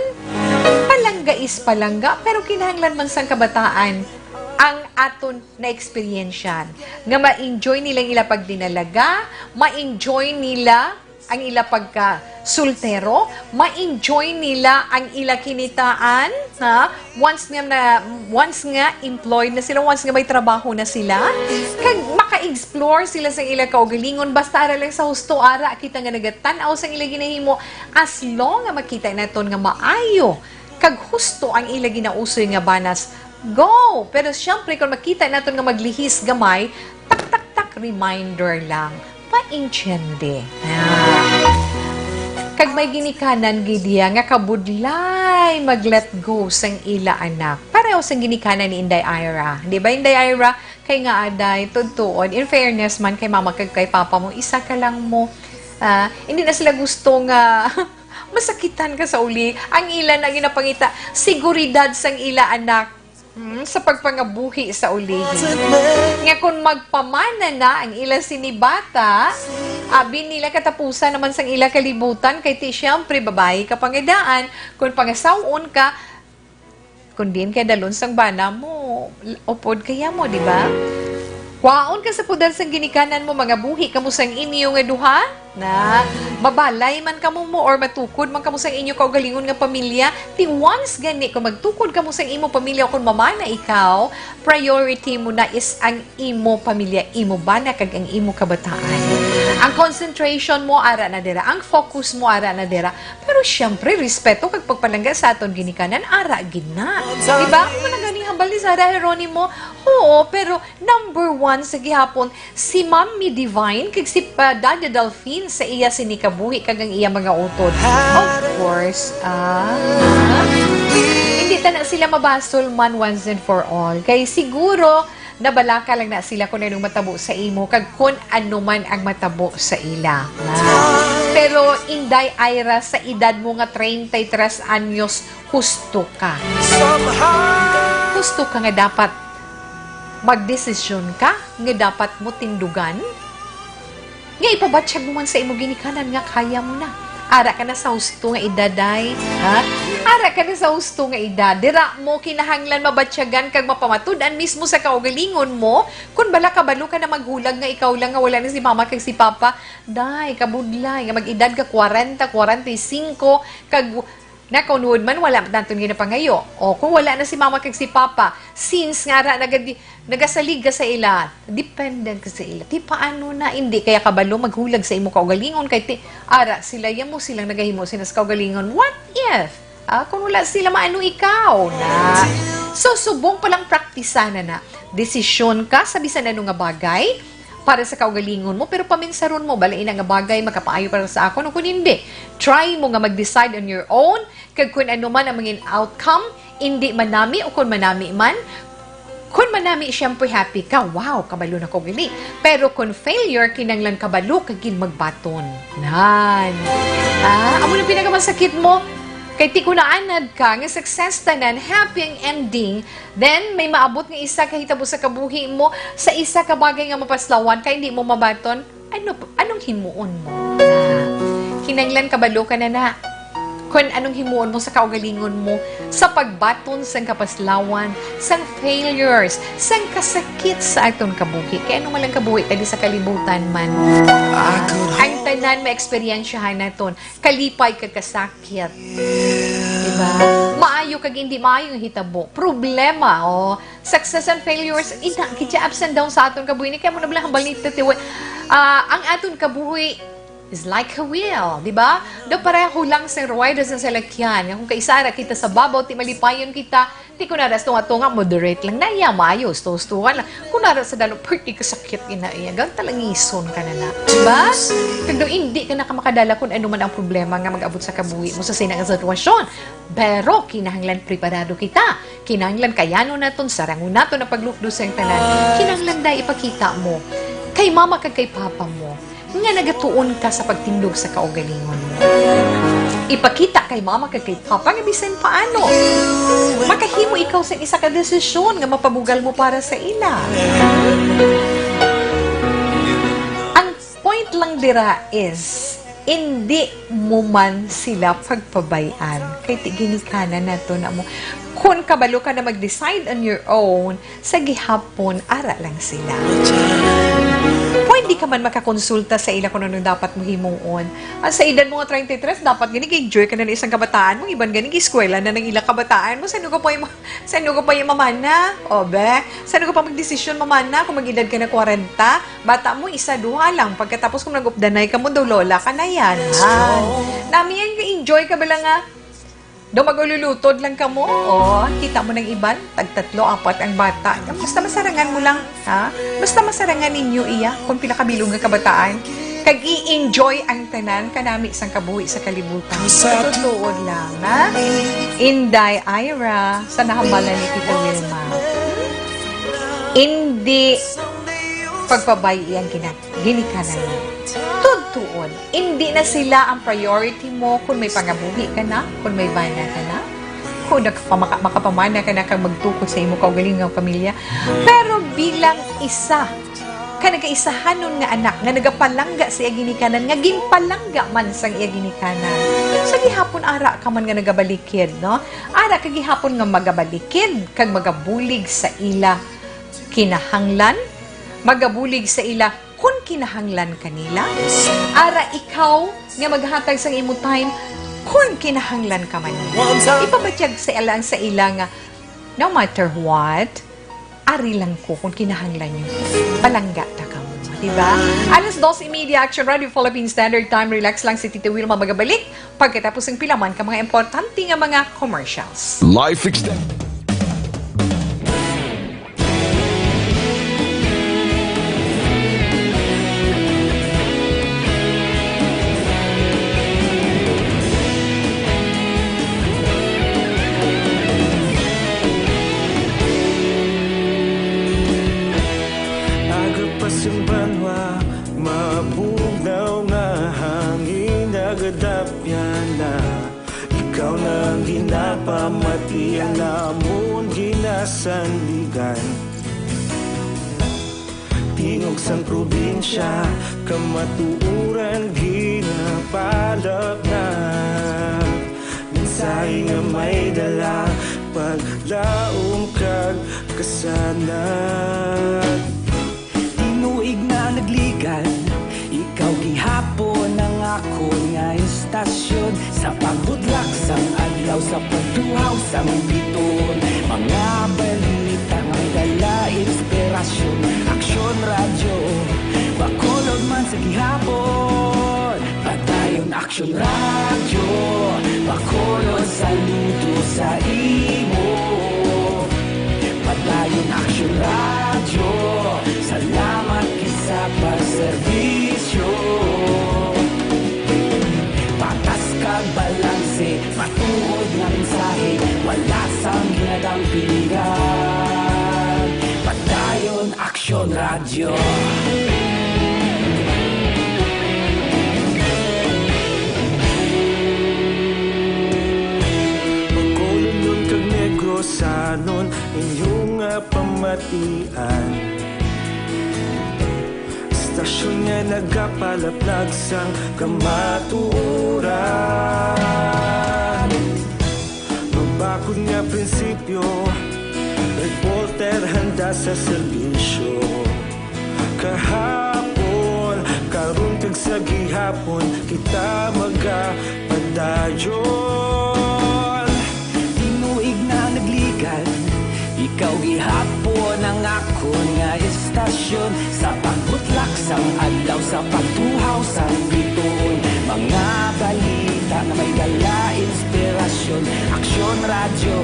palangga is palangga, pero kinahanglan man sang kabataan ang aton na eksperyensyan nga ma-enjoy nila ang ila pagdinalaga, ma-enjoy nila ang ila pagka soltero, ma-enjoy nila ang ila kinitaan, ha? Once nga na, once nga employed na sila, once nga may trabaho na sila, kag maka-explore sila sa ila kaugalingon, basta ara lang sa husto, ara kita nga nagatan-aw sa ila ginahimo, as long nga makita naton nga maayo kag husto ang ila ginausoy nga banas, go! Pero siyempre, kung makita naton nga maglihis gamay, tak, tak, tak, reminder lang. Paintiende. Ah. Kag may ginikanan gid iya nga kabudlay mag-let go sang ila anak. Pareho sang ginikanan ni Inday Ira. Di ba, Inday Ira? Kay nga aday, tudtuon. In fairness man kay mama kag kay papa mo, isa ka lang mo. Ah, hindi na sila gusto nga masakitan ka sa uli. Ang ila na ginapangita, seguridad sang ila anak. Hmm, sa pagpangabuhi sa ulihi. Nga kung magpamana na ang ila sini bata, abi nila katapusan naman sang ila kalibutan, kay ti siyempre babayi ka pangadaan, kung pangasaw-on ka, kung diin kay dalon sang bana mo, upod kaya mo, di ba? Kwaon ka sa pudal sang ginikanan mo, mangabuhi kamo sang inyo nga duha. Na, mabalay man kamo mo or matukod man kamo sang inyo kaugalingon nga pamilya, ti once gani kung magtukod kamo sang imo pamilya o kung mamana ikaw, priority mo na is ang imo pamilya, imo bana kag ang imo kabataan. Ang concentration mo ara na dira, ang focus mo ara na dira. Pero siyempre, respeto kag pagpalangga sa aton ginikanan ara gid na. Di ba? Kung nagani Pali Sarah Jeronimo, oo, pero number one sa gihapon, si Mommy Divine, kag si, ah, Dada Delphine sa iya sini kabuhi kag ang iya mga utod. Of course, ah, hindi ta na sila mabasol man once and for all. Kay siguro, nabalaka lang na sila kung anong matabo sa imo, kag kung ano man ang matabo sa ila. Ah. Pero, Inday Ira, sa edad mo nga treinta y tres anyos, husto ka. Husto ka nga dapat magdesisyon ka nga dapat mo tindugan, nga ipabatyag mo man sa imo ginikanan nga kaya mo na. Ara ka na sa husto nga edad, day. Ha? Ara ka na sa husto nga edad. Dira mo kinahanglan mabatyagan kag mapamatud-an mismo sa kaugalingon mo kung bala kabalo ka na maghulag nga ikaw lang nga wala na si mama kag si papa. Day, kabudlay nga mag-edad ka kwarenta, kwarenta y singko, kag na kung nuod man, wala naton ginapangayo. O kung wala na si mama kag si papa, since nga ara nagadi-, nagasalig ka sa ila, dependent ka sa ila. Ti paano na, hindi kaya kabalo maghulag sa imo kaugalingon kay ti, ara sila, ya mo silang nagahimo sila sa kaugalingon. What if? Ah, kung wala sila, maano ikaw na? So, subong pa lang praktisan na na. Desisyon ka sa bisan ano nga bagay para sa kaugalingon mo, pero paminsaron mo, bala ina nga bagay makapaayo para sa akon o kung hindi. Try mo nga mag-decide on your own, kag kung ano man ang mangin outcome, indi manami o kung manami man, kung manami, siyempre happy ka. Wow, kabalo na ko gani. Pero kung failure, kinanglan kabalo kag ginmagbaton. Nan. Ah, amo na pinakamasakit mo. Kay ti kung naanad ka nga success tanan, happy ang ending, then may maabot nga isa ka hitabo sa kabuhi mo, sa isa ka bagay nga mapaslawan ka, hindi mo mabaton, ano, anong himuon mo? Ah, kinanglan kabalo ka na na. Kung anong himuon mo sa kaugalingon mo, sa pagbaton sang kapaslawan, sang failures, sang kasakit sa aton kabuhi. Kay ano man lang kabuhi, kadi sa kalibutan man. Ang tanan maeksperiensyahan naton, kalipay kag kasakit. Diba? Maayo kag hindi maayo nga hitabo. Problema, oh. Success and failures, ina, kitsa ups and downs sa aton kabuhi. Kaya mo na bala hambal ni Tete Will. Ah, ang aton kabuhi is like a wheel, di ba? Daw pareho lang sa ruweda sa salakyan. Nga kung kaisa ra kita sa babaw, ti malipayon kita, ti kung naras tunga-tunga, moderate lang na iya, maayo, husto-hustuhan lang. Kung naras sa dalo, perti ka sakit, ina iya. Gan talangison ka na na. Di ba? Kag daw, hindi ka na ka makadala kung ano man ang problema nga mag-abot sa kabuhi mo sa sina nga sitwasyon. Pero kinahanglan preparado kita. Kinahanglan kayanon naton, sarangon naton ang paglukdo sa iyang tanan. Kinahanglan day ipakita mo kay mama kag kay papa mo nga nagatuon ka sa pagtindog sa kaugalingon mo. Ipakita kay mama kag kay papa nga bisan paano, makahimo ikaw sa isa ka desisyon nga mapabugal mo para sa ila. Ang point lang dira is, indi mo man sila pagpabay-an. Kay ti ginikanan nato na mo. Kung kabalo ka na mag-decide on your own, sa gihapon, ara lang sila. Pwede ka man makakonsulta sa ila kung anong dapat mo himuon. At sa edad mo nga treinta y tres, dapat gani enjoy ka na ng isang kabataan mo, iban gani eskwela na ng ilang kabataan mo. Sa ano ka pa yung, sa ano ka pa yung mamana? O, be? Sa ano ka pa magdesisyon mamana kung mag-edad ka na kwarenta? Bata mo, isa, duha lang. Pagkatapos kung nag-updanay ka mo, daw lola ka na yan. Ha? Nami yan, enjoy ka ba lang nga? Daw mag-ululutod lang ka mo? O, kita mo ng iban, tagtatlo, apat ang bata. Basta masarangan mo lang, ha? Basta masarangan ninyo iya kung pila ka bilog nga kabataan. Kag i-enjoy ang tanan kanami sang kabuhi sa kalibutan. Sa tuod lang, ha? Inday Ira, sa nahambalan ni Tita Wilma. Hindi pagpabay-i ang ginag-, ginikanan mo. Tuod-tuod, hindi na sila ang priority mo kung may pangabuhi ka na, kung may bana ka na, kung nakapamaka-, makapamana ka na kag magtukod sa imo kaugalingon nga pamilya. Pero bilang isa ka nagaisahanon nga anak nga nagapalangga sa iya ginikanan, nga ginpalangga man sang iya ginikanan, sa gihapon ara ka man nga nagabalikid, no? Ara ka gihapon nga magabalikid kag magabulig sa ila kinahanglan, magabulig sa ila kun kinahanglan kanila. Ara ikaw nga maghatag sang imo time kun kinahanglan ka man nila. Ipabatyag sa ila, sa ila nga, no matter what, ari lang ko kun kinahanglan niyo. Palangga ta kamo, di ba? Alas dos y media, Action Radio Philippine Standard Time. Relax lang, si Tita Wilma magabalik pagkatapos ng pila man ka mga importante nga mga commercials. Life Extended. Ikaw na ang ginapamati, ang namon ginasandigan. Tingog sang probinsya, kamatuoran ginapalapnag. Mensahe nga may dala, paglaom kag kasanag. Tinuig na nagligad, ikaw gihapon ang akon nga istasyon. Sa pagbutlak sang adlaw, sa pagtuhaw sang bituon, mga balita nga may dala inspirasyon. Aksyon Radyo, Bacolod man sa gihapon. Padayon Aksyon Radyo, Bacolod, saludo sa imo. Padayon Aksyon Radyo, salamat gid sa pagserbisyo. Patas kag balanse, matuod nga mensahe, wala sang ginadampingan. Padayon Aksyon Radyo. Bacolodnon kag Negrosanon, inyo nga pamatian. Istasyon nga nagapalaplag sang kamatuoran. Mabakod nga prinsipyo, reporter handa sa serbisyo. Kahapon, karon kag sa gihapon, kita magapadayon. Tinuig na nagligad, ikaw gihapon ang akon nga istasyon. Sa pagbutlak sang adlaw, sa pagtuhaw sang bituon, mga balita nga may dala inspirasyon. Aksyon Radyo,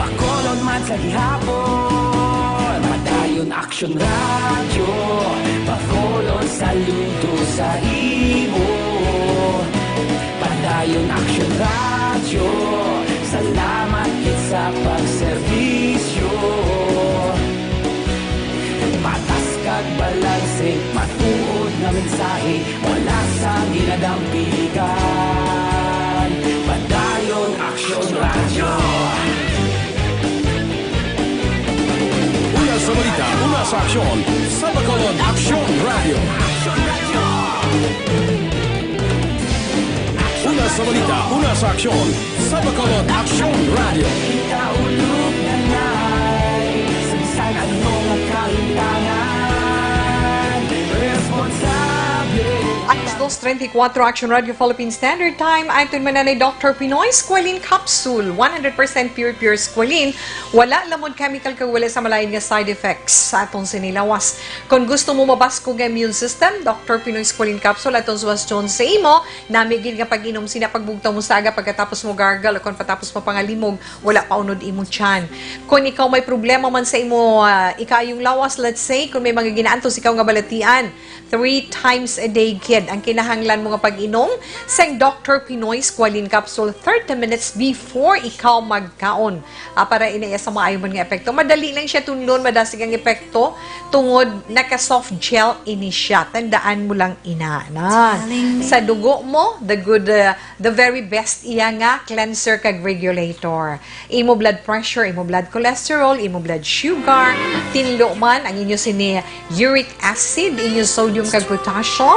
Bacolod man sa gihapon. Padayon Aksyon Radyo, Bacolod, saludo sa imo. Padayon Aksyon Radyo, salamat gid sa pagserbisyo. Patas kag balanse, matuod nga mensahe, wala sang ginadampingan. Padayon Aksyon Radyo. Una sa balita, una sa aksyon, sa Bacolod Aksyon Radyo. Una sa balita, una sa aksyon, sa Bacolod Aksyon Radyo. Kita ulog na nay, sa bisan ano nga kalimtangan, responsable. Alas dos treinta y cuatro, Action Radio Philippine Standard Time. Aton mananay Doctor Pinoy Squalene Capsule, one hundred percent pure, pure squalene. Wala lamon chemical kag wala sa malain nga side effects sa aton sini lawas. Kung gusto mo mabaskog nga immune system, Doctor Pinoy Squalene Capsule aton suwasyon sa imo. Nami gid nga pag-inom sina pagbugtaw mo sa aga, pagkatapos mo gargle, o kon patapos mo pangalimog, wala pa unod imo tiyan. Kung ikaw may problema man sa imo, ah, ikaayong lawas, let's say, kung may mga ginaantos ikaw nga balatian, three times a day gid ang kinahanglan mo nga pag-inom sang Doctor Pinoy Squalene Capsule thirty minutes before ikaw magkaon. Ah, para ina iya sa maayo man nga epekto. Madali lang siya tunlon, madasig ang epekto tungod naka-soft gel ini siya. Tandaan mo lang ina na. Sa dugo mo, the good, uh, the very best iya nga cleanser kag regulator. Imo blood pressure, imo blood cholesterol, imo blood sugar, tinlo man ang inyo sini uric acid, inyo sodium kag potassium.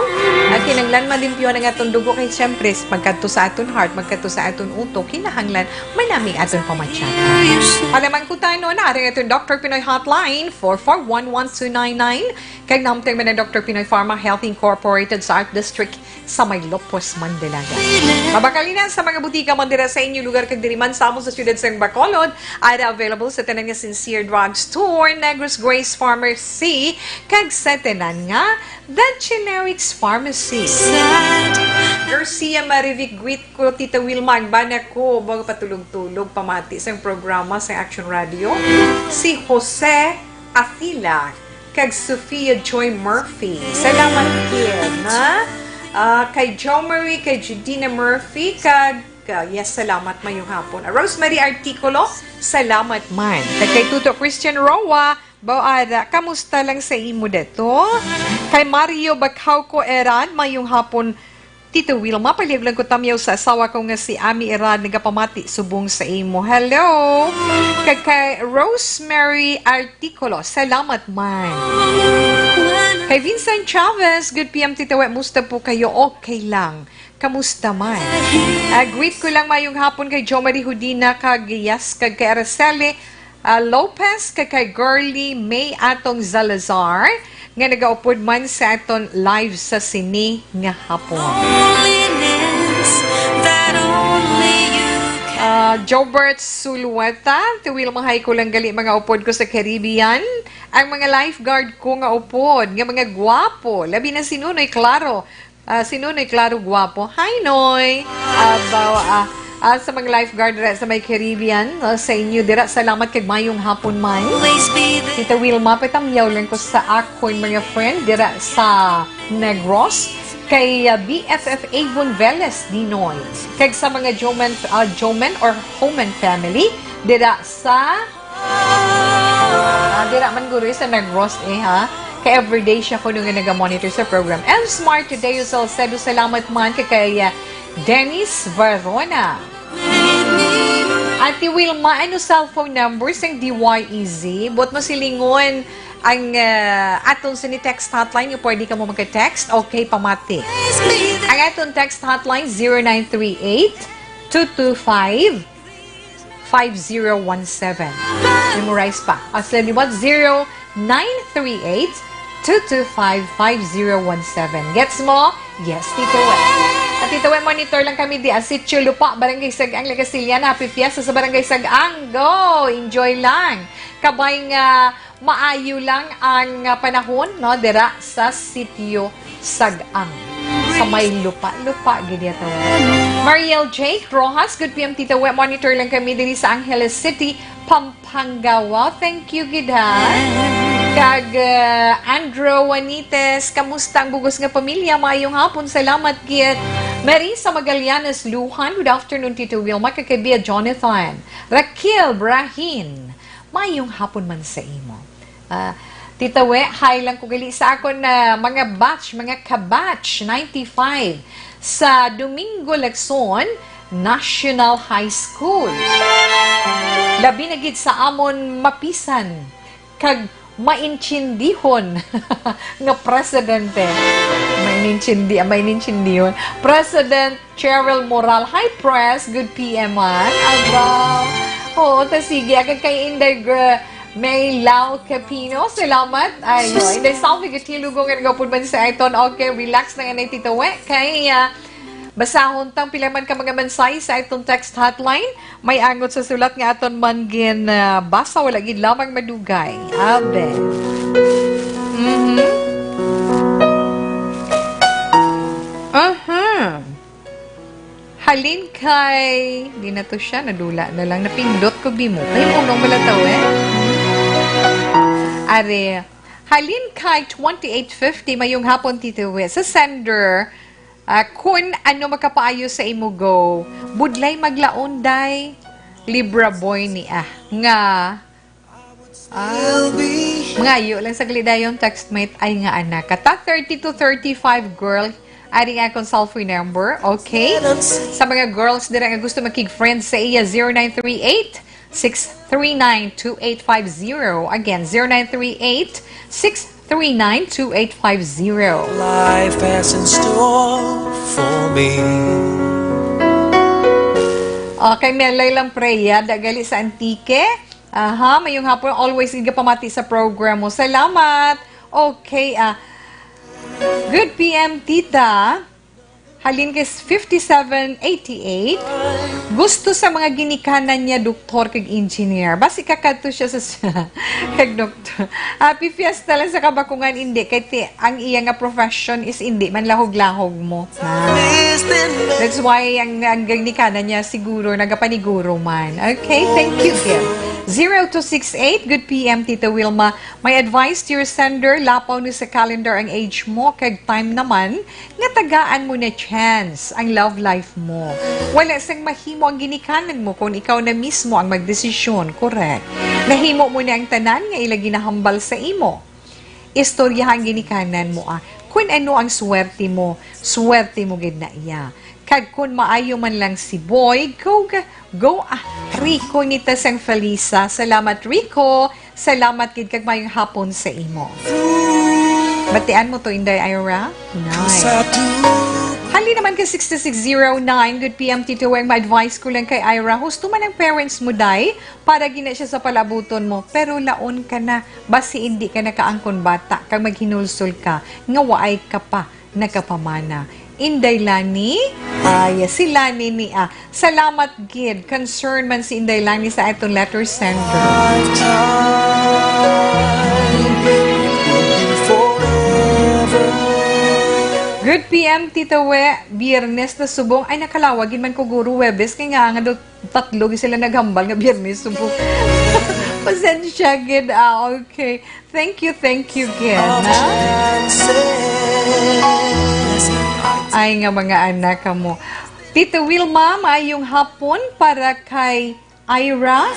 Ang kinahanglan malimpyo ang aton dugo kay siyempre magkadto sa aton heart, magkadto sa aton utok, kinahanglan manami aton pamatyanan. Alamang kutano na rin aton Doctor Pinoy Hotline, four four one one two nine nine. Kag nahamtang man ang Doctor Pinoy Pharma Health Incorporated sa Art District sa may Lopez, Mandalaga. Mabakalina sa mga butika man dira sa inyo lugar kag diri man sa amon sa siyudad sang Bacolod, ara available sa tanan nga Sincere Drug Store, Negros Grace Pharmacy, kag sa tanan nga The Generics Pharmacy. Garcia Marivic, greet ko, Tita Wilma, agbana ko, bago patulog-tulog, pamati sa programa sa Action Radio, si Jose Afila, kag Sofia Joy Murphy. Salamat gid, ha? Ah, kay Jo Marie, kay Judina Murphy, kag, ah, yes, salamat, mayong hapon. Ah, Rosemary Articulo, salamat man. Kag kay Tuto Christian Roa, Bawara, kamusta lang sa imo dito? Kay Mario Bacauco Eran, mayong hapon. Tito Wilma, palihog lang ko tamyaw sa asawa ko nga si Ami Erad, nagapamati subong sa imo. Hello! Kag kay Rosemary Articulo, salamat man. Kay Vincent Chavez, good P M Tito Wet, musta po kayo? Okay lang. Kamusta man? Ah, greet ko lang mayong hapon kay Jo Marie Hudina Caguillas, kag kay Araceli ah, Lopez, kag kay Girly May Atong Zalazar, nga nagaupod man sa aton live sa sini nga hapon. Loneliness that only you can. Ah, Jobert Sulueta, Tito Wilma, hi ko lang gali mga upod ko sa Caribbean. Ang mga lifeguard ko nga upod, nga mga gwapo, labi na si Nunoy Claro, Ah, si Nunoy Claro Guapo. Hi, Noy! Abaw, ah, ah, sa mga lifeguard dira sa may Caribbean, no, sa inyo dira, salamat kag mayong hapon man. Always be there. Tita Wilma, patamyaw lang ko sa akon mga friend dira sa Negros. Kay, ah, B F F Avon Velez, Dinoy. Kag sa mga Joman, ah, Joman or Homan family dira sa Ah, dira man guro sa Negros, eh, ha? Kay everyday siya kuno nga naga-monitor sa program. L Smart Today, Salcedo, salamat man kay, kay, ah, Dennis Varona. Ate Wilma, ano cellphone number sang D Y E Z? Buot mo silingon ang, ah, aton sa ni text hotline nga pwede ka mo magka-text? Okay, pamati. Ang aton text hotline, zero nine three eight, two two five, five zero one seven. Memorize pa. As in, what? Zero nine three eight, two two five, five zero one seven. Gets mo? Yes, Tito Wet. At Tito Wet, monitor lang kami di Asitio Lupa, Barangay Sagang, Legazpian. Happy Fiesta sa Barangay Sagang. Go! Enjoy lang. Kabay nga maayo lang ang, ah, panahon, no, dira sa Sitio Sagang. Sa may lupa-lupa, gid yato. Mariel Jake Rojas, good P M, Tita Wet. Monitor lang kami diri sa Angeles City, Pampanga. Wow, thank you, gid, ha. Kag, ah, Andrew Juanites, kamusta ang bugos nga pamilya? Mayong hapon, salamat, gid. Marisa Magallanes Lujan, good afternoon, Tito Wilma, kag kay Bia Jonathan. Raquel Brahin, mayong hapon man sa imo. Ah, Tita We, hi lang ko gali sa akon na mga batch, mga kabatch, ninety-five, sa Domingo Lacson National High School. Labi na gid sa amon mapisan kag maintindihon nga presidente. Maintindi-, maintindihon. President Cheryl Moral. Hi, Pres. Good P M, man. Abaw. Oo, ta sige. Agad kay Inday Gr-, May Lau Capino. Salamat. Ayo, Inday Salvi Gatilugo nga nagapod man sa iton. Okay, relax na nga na, Tito We. Kay, ah, basahon tang pila man ka mga mensahe sa iton text hotline. May angot sa sulat nga aton man gin, ah, basa, wala gid lamang madugay. Abe. Mhm. Aha. Halin kay, di na to siya, nadula na lang, napindot ko, bimo. Kay unong malataw, eh. Are, halin kay twenty-eight fifty, mayong hapon, Tito We. Sa sender, ah, kun ano makapaayo sa imo, go. Budlay maglaon, day. Libra boy ni, ah, nga Ah, mangayo lang saglit dayon, textmate, ay nga anak. Kata thirty to thirty-five, girl, ari nga akong cellphone number, okay? Sa mga girls dira nga gusto makig-friend sa iya, zero nine three eight, six three nine, two eight five zero. Again, zero nine three eight, six three nine, two eight five zero. Life has in store for me. Okay, Melay Lampreya, dagali sa Antique. Aha, mayong hapon. Always gid pamati sa program mo. Salamat. Okay, ah. Good P M, tita. Halin kay fifty-seven eighty-eight. Gusto sa mga ginikanan niya, doktor kag engineer. Basi kakadto siya sa kag doktor. Happy Fiesta lang sa kabakungan, hindi. Kay ti-, ang iya nga profession is hindi man lahog-lahog mo. Ah. That's why ang, ang ginikanan niya siguro nagapaniguro man. Okay, thank you, Kim. Zero two six eight, good P M, Tita Wilma. My advice to your sender, lapaw ni sa calendar ang age mo, kag time naman nga tagaan mo na chance ang love life mo. Wala sang mahimo ang ginikanan mo kung ikaw na mismo ang magdesisyon, correct? Nahimo mo na ang tanan nga ila ginahambal sa imo. Istoryaha ang ginikanan mo, ah. Kun ano ang swerte mo, swerte mo gid na iya. Kag kun maayo man lang si Boy, go, ga-, go, ah, Rico ni ta sang Felisa. Salamat, Rico. Salamat gid kag mayong hapon sa imo. Batian mo to, Inday Ira? Nice. Hali naman ka six six zero nine. Good P M, Tito Weng. Ma-advise ko lang kay Ira. Husto man ang parents mo, day. Para gina siya sa palabuton mo. Pero laon ka na. Basi indi ka nakaangkon bata. Kag maghinulsol ka nga waay ka pa nakapamana. Inday Lani? Ay, si Lani ni, ah. Salamat gid. Concern man si Inday Lani sa aton letter sender. Good P M, Tita We. Biyernes na subong. Ay, nakalawag gid man ko, guro, Huwebes. Kay nga, nga daw tatlo gid sila naghambal nga Biyernes subong. Pasensya gid. Ah, okay. Thank you, thank you, Ken, ha? Ay, nga mga anak kamo. Tita Wilma, maayong hapon para kay Ira.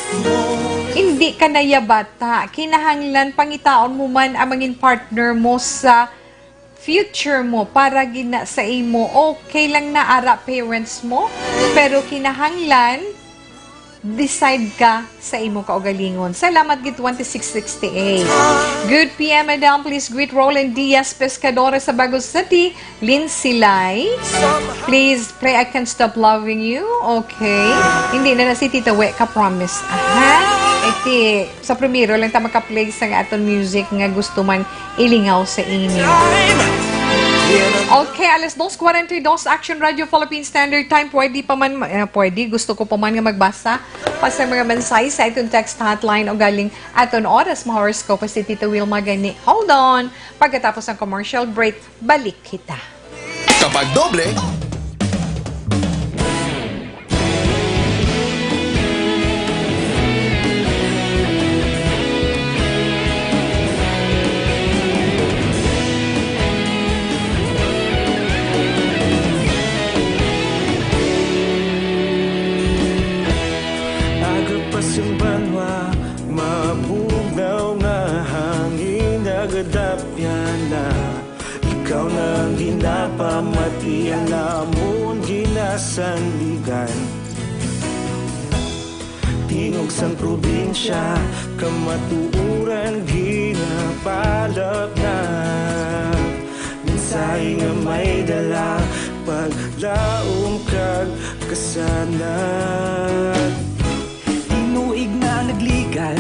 Hindi ka na ya bata. Kinahanglan pangitaon mo man ang mangin partner mo sa future mo para gina sa imo. Okay lang na ara parents mo, pero kinahanglan decide ka sa imo kaugalingon. Salamat gid, twenty-six sixty-eight. Good P M, madam. Please greet Roland Diaz Pescadores sa Bago City. Lynn Silay. Please play I Can't Stop Loving You. Okay. Hindi na na si Tita We ka promise. Aha. Iti, sa primero lang ta makaplay sa nga aton music nga gusto man ilingaw sa inyo. Okay, alas dos cuarenta y dos, Action Radio Philippine Standard Time. Pwede pa man, eh, pwede, gusto ko pa man nga magbasa pa sa mga mensahe sa aton text hotline o galing aton oras, ma-horoscope si Tita Wilma gani. Hold on. Pagkatapos ang commercial break, balik kita. Kapag doble, aga pa sing banwa, mabugnaw nga hangin, nagadapyan na. Ikaw na ang ginapamatian namon ginasandigan. Tingog sang probinsya, kamatuoran ginapalapnap. Mensahe nga may dala, paglaom kag kasanag. Tinuig na nagligan,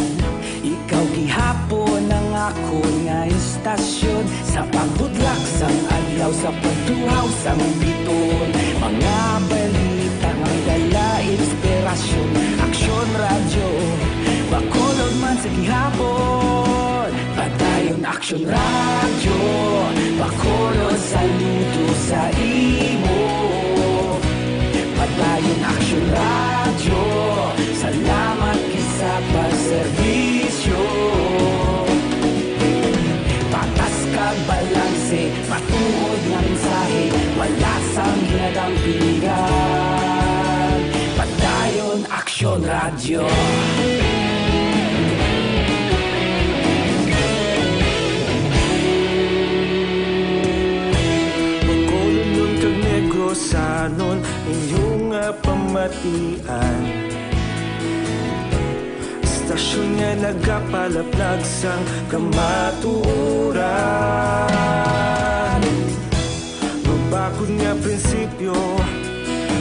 ikaw gihapon ang akon nga istasyon. Sa pagbudlak sang adlaw, sa pagtuhaw sang biton, mga balita nga may dala inspirasyon. Aksyon Radyo, Bacolod man sa gihapon. Padayon Aksyon Radyo, Bacolod, saludo sa imo. Padayon Aksyon Radyo, salamat gid sa pagserbisyo. Patas kag balanse, matuod nga mensahe, wala sang ginadampigan. Padayon Aksyon Radyo. Bacolodnon kag Negrosanon, inyo nga pamatian. Istasyon nga nagapalaplag sang kamatuoran. Mabakod nga prinsipyo,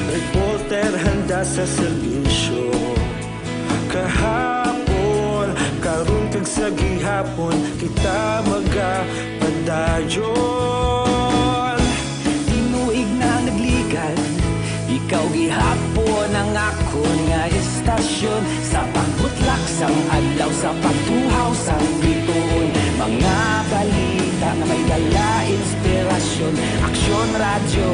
reporter handa sa serbisyo. Kahapon, karon, kag sa gihapon, kita magapadayon. Tinuig na nagligan, ikaw gihapon ang akon nga istasyon. Sa pagbutlak sang adlaw, sa pagtuhaw sang bituon, mga balita nga may dala inspirasyon. Aksyon Radyo,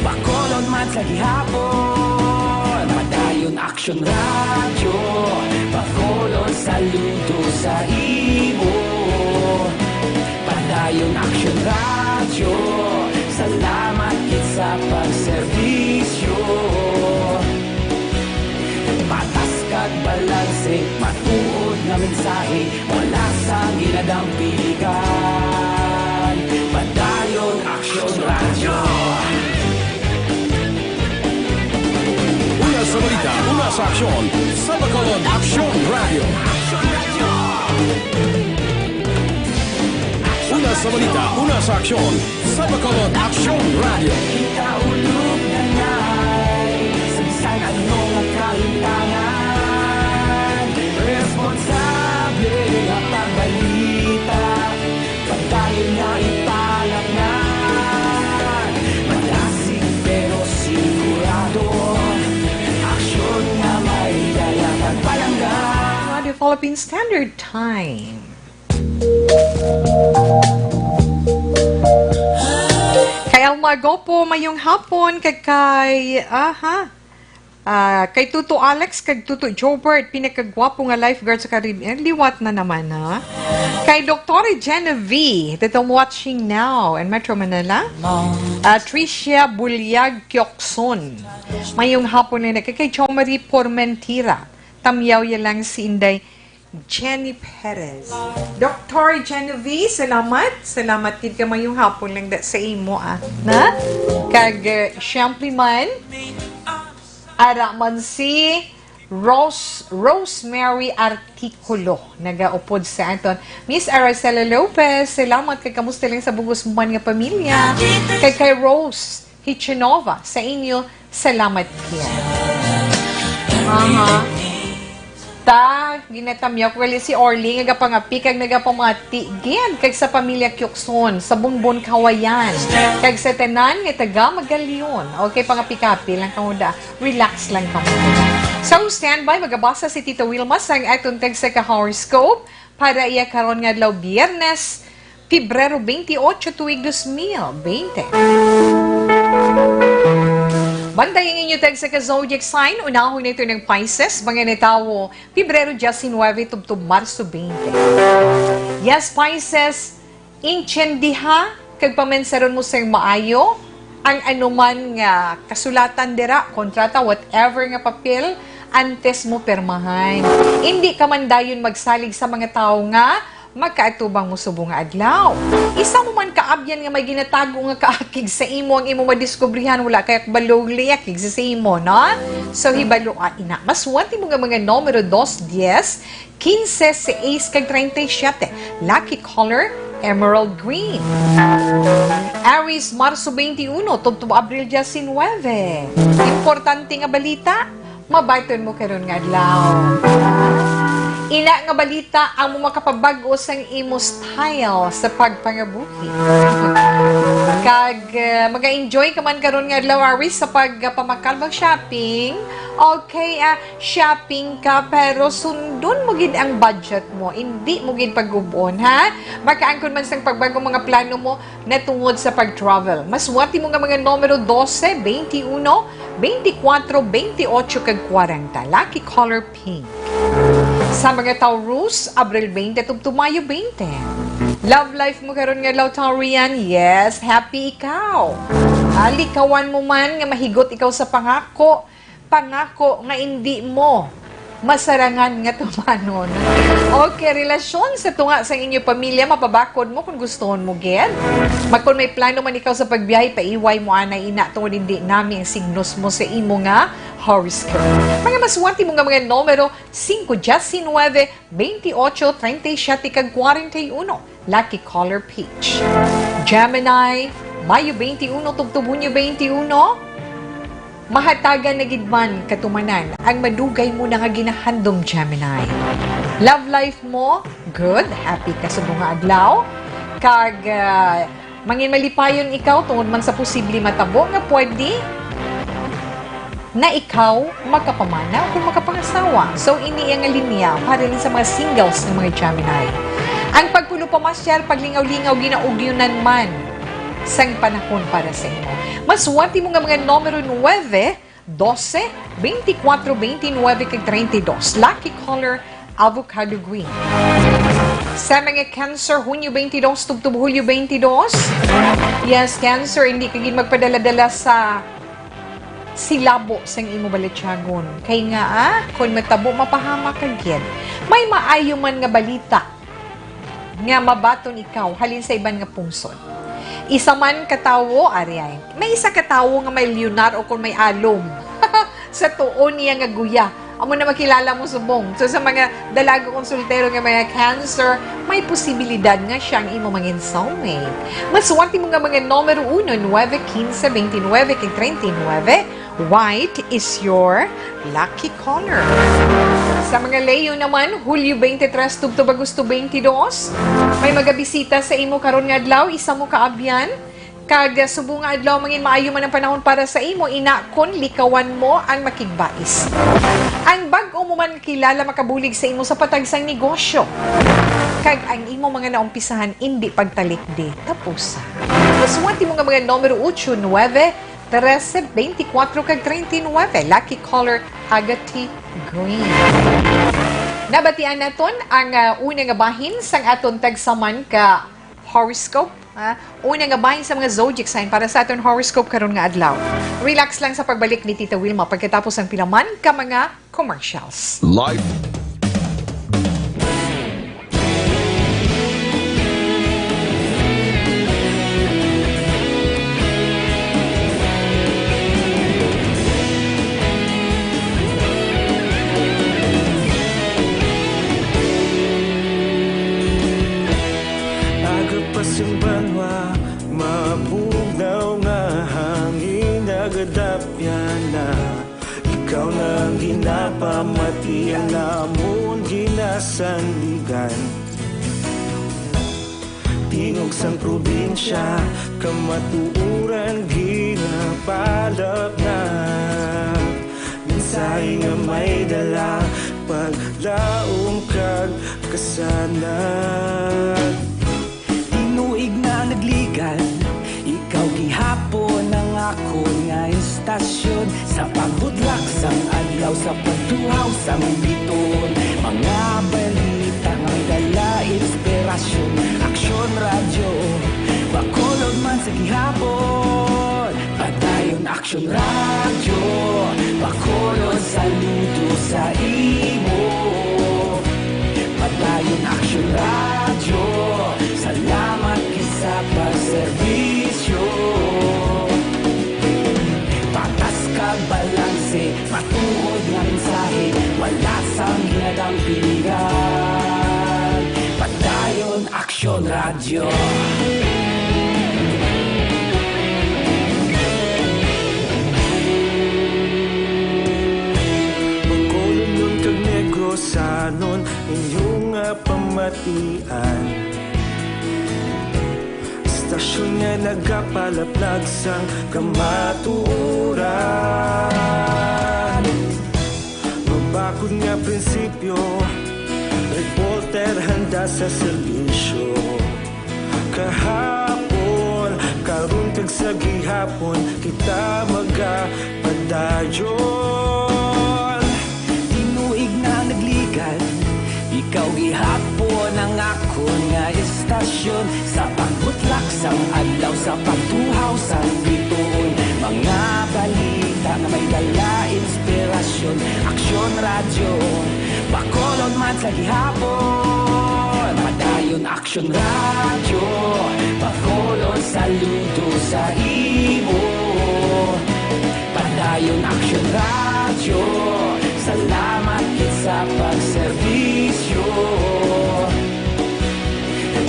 Bacolod man sa gihapon. Padayon Aksyon Radyo, Bacolod, saludo sa imo. Padayon Aksyon Radyo, salamat gid sa pagserbisyo. Patas kag balanse, matuod nga mensahe, wala sang ginadampigan. Padayon Balita, una sa aksyon, sa Bacolod Aksyon Radio. Una sa balita, una sa aksyon, sa Bacolod Aksyon Radio. Kita ulog na ngay, sa bisan ano nga kalimtangan, responsable nga pagbalita. Pagdali nga ipalapnan, malasig pero sigurado, aksyon nga may dala kag palangga. Radio Philippine Standard Time. Kay Alma Gopo, mayong hapon, kag kay, aha, ah, kay Tuto Alex kag Tuto Jobert, pinakagwapo nga lifeguard sa Caribbean. Liwat na naman, ha? Kay Doktor Genevieve, that I'm watching now in Metro Manila. Ah, Tricia Bulyag Kyokson. Mayong hapon na kay, kay Chomari Pormentira. Tamyaw ya lang si Inday Jenny Perez. Doktor Genevieve, salamat. Salamat gid ka, mayong hapon lang da sa imo, ah. Na? Kag, eh, siyempre man, ara man si Rose, Rosemary Articulo, nagaupod sa aton. Miss Aracela Lopez, salamat kag kamusta lang sa bugos man nga pamilya. Kag kay Rose Hichinova, sa inyo, salamat gid. Aha. Ta, ginatamyaw ko gali si Orly nga gapangapi kag nagapamati gid kag sa pamilya Kyukson sa Bonbon Kawayan kag sa tanan nga taga Magalion. Okay, pangapi-kapi lang kamo da. Relax lang kamo. So, standby, magabasa si Tita Wilma sang aton text sa ka-horoscope para iya karon nga adlaw, Biyernes, Pebrero twenty-eight, tuig dos mil bente. Bantay ang inyo text sa ka-zodiac sign. Unahon naton ang Pisces, mga natawo Pebrero diecinuebe tubtob Marso twenty. Yes, Pisces, intiendiha kag paminsaron mo sing maayo ang anuman nga kasulatan dira, kontrata, whatever nga papel, antes mo pirmahan. Indi ka man dayon magsalig sa mga tawo nga makaatubang mo subong nga adlaw. Isa mo man kaabyan nga may ginatago nga kaakig sa imo ang imo madiskubrihan, wala kay akbalo liakig sa, sa imo, no? So, hibalo, ah, ina. Maswerte mo nga mga numero dos, dies, quince, seis, kag treinta y siete. Lucky color, emerald green. Aries, Marso twenty-one, tubtob Abril diecinuebe. Importante nga balita, mabaton mo karon nga adlaw. Ina nga balita ang mo makapabag-o sang imo style sa pagpangabuhi. Kag, eh, maga-enjoy ka man karon nga adlaw, Aries, sa pagpamakal, mag-shopping. Okay, ah, shopping ka, pero sundon mo gid ang budget mo. Indi mo gid pagub-on, ha? Makaangkon man sang pagbag-o mga plano mo natungod sa pag-travel. Maswerte mo nga mga numero dose, twenty-uno, twenty-kuwatro, twenty-ocho, kag kwarenta. Lucky color, pink. Sa mga Taurus, Abril twenty tubtob Mayo twenty. Love life mo karon nga adlaw, Taurian? Yes, happy ikaw. Ah, likawan mo man nga mahigot ikaw sa pangako, pangako nga indi mo masarangan nga tumanon. Okay, relasyon sa tunga sa inyo pamilya, mapabakod mo kung gustohon mo gid. Mag-, kung may plano man ikaw sa pagbiyahe, paiway mo anay ina tungod indi nami ang signos mo sa imo nga horoscope. Mga maswerte mo nga mga numero, singko, diecinuebe, twenty-ocho, treinta y siete, kag kwarenta y uno. Lucky color, peach. Gemini, Mayo twenty-uno tubtob Hunyo twenty-uno. Mahatagan na gid man katumanan ang madugay mo na nga ginahandom, Gemini. Love life mo, good. Happy ka subong nga adlaw. Kag, ah, mangin malipayon ikaw tungod man sa posible matabo nga pwede na ikaw makapamana o kung makapangasawa. So, ini ang linya para rin sa mga singles ng mga Gemini. Ang pagpulo pamasyal, paglingaw-lingaw, ginaugyunan man sang panahon para sa imo. Maswerte mo nga mga numero nuebe, dose, twenty-kuwatro, twenty-nuebe, kag treinta y dos. Lucky color, avocado green. Sa mga Cancer, Hunyo twenty-dos tubtob Hulyo twenty-dos. Yes, Cancer, hindi ka gid magpadala-dala sa silabo sang imo balatyagon. Kay nga, ah, kon matabo, mapahamak ka gid. May maayo man nga balita nga mabaton ikaw halin sa iban nga pungsod. Isa man ka tawo, ari ay, may isa ka tawo nga may lunar o kon may alom. Sa tuon niya nga guya, amo na makilala mo subong. So, sa mga dalaga kong soltero nga mga Cancer, may posibilidad nga siya ang imo mangin soulmate. Masuwat mo nga mga numero uno, nuebe, quince, veintinuebe, kag treinta y nuebe, white is your lucky color. Sa mga Leo naman, Hulyo twenty-three tubtob Agosto twenty-two, may magabisita sa imo karon nga adlaw, isa mo kaabyan. Kag, ah, subong nga adlaw, mangin maayo man ang panahon para sa imo, ina kon likawan mo ang makigbais. Ang bag-o mo man nga kilala makabulig sa imo sa patag sang negosyo. Kag ang imo mga naumpisahan indi pagtalikdi tapusa. Masuwat mo nga mga numero ocho, nuebe, trese, beintikwatro kag treinta y nuebe. Lucky color, agate green. Nabatian naton ang, ah, una nga bahin sang aton tagsaman ka horoscope, ha? Una nga bahin sa mga zodiac sign para sa aton horoscope karon nga adlaw. Relax lang sa pagbalik ni Tita Wilma pagkatapos ang pila man ka mga commercials. Live. Aga pa sing banwa, mabugnaw nga hangin nagadapyan na. Ikaw na ang ginapamati, ang amon ginasandigan. Tingog sang probinsya, kamatuoran ginapalapnag. Mensahe nga may dala, paglaom kag kasanag. Tinuig na nagligad, ikaw gihapon ang akon nga istasyon. Sa pagbutlak sang adlaw, sa pagtuhaw sang bituon, mga balita nga may dala inspirasyon. Aksyon Radyo, Bacolod man sa gihapon. Padayon Aksyon Radyo, Bacolod, saludo sa imo. Padayon Aksyon Radyo, salamat gid sa pagserbisyo. Patas kag balanse, matuod nga mensahe, wala sang ginadampingan. Padayon Aksyon Radyo. Bacolodnon kag Negrosanon, inyo nga pamatian. Istasyon nga nagapalaplag sang kamatuoran. Mabakod nga prinsipyo, reporter handa sa serbisyo. Kahapon, karon kag sa gihapon, kita magapadayon. Tinuig na nagligad, ikaw gihapon ang akon nga istasyon. Sa pagbutlak sang adlaw, sa pagtuhaw sang bituon, mga balita nga may dala inspirasyon. Aksyon Radyo, Bacolod man sa gihapon. Padayon Aksyon Radyo, Bacolod, saludo sa imo. Padayon Aksyon Radyo, salamat gid sa pagserbisyo.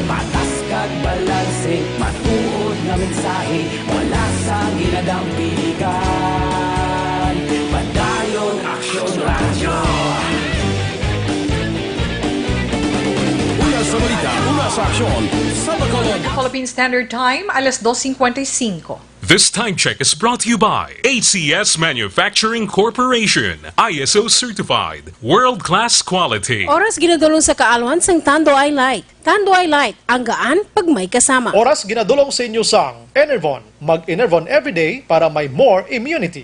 Patas kag balanse, matuod nga mensahe, wala sang ginadampingan. Padayon Aksyon Radyo. Una sa balita, una sa aksyon, sa Bacolod. Philippine Standard Time, alas dos cincuenta y cinco. This time check is brought to you by A C S Manufacturing Corporation, I S O certified, world-class quality. Oras ginadulong sa kaalwan sang Tanduay Light. Tanduay Light, ang gaan pag may kasama. Oras ginadulong sa inyo sang Enervon. Mag-Enervon everyday para may more immunity.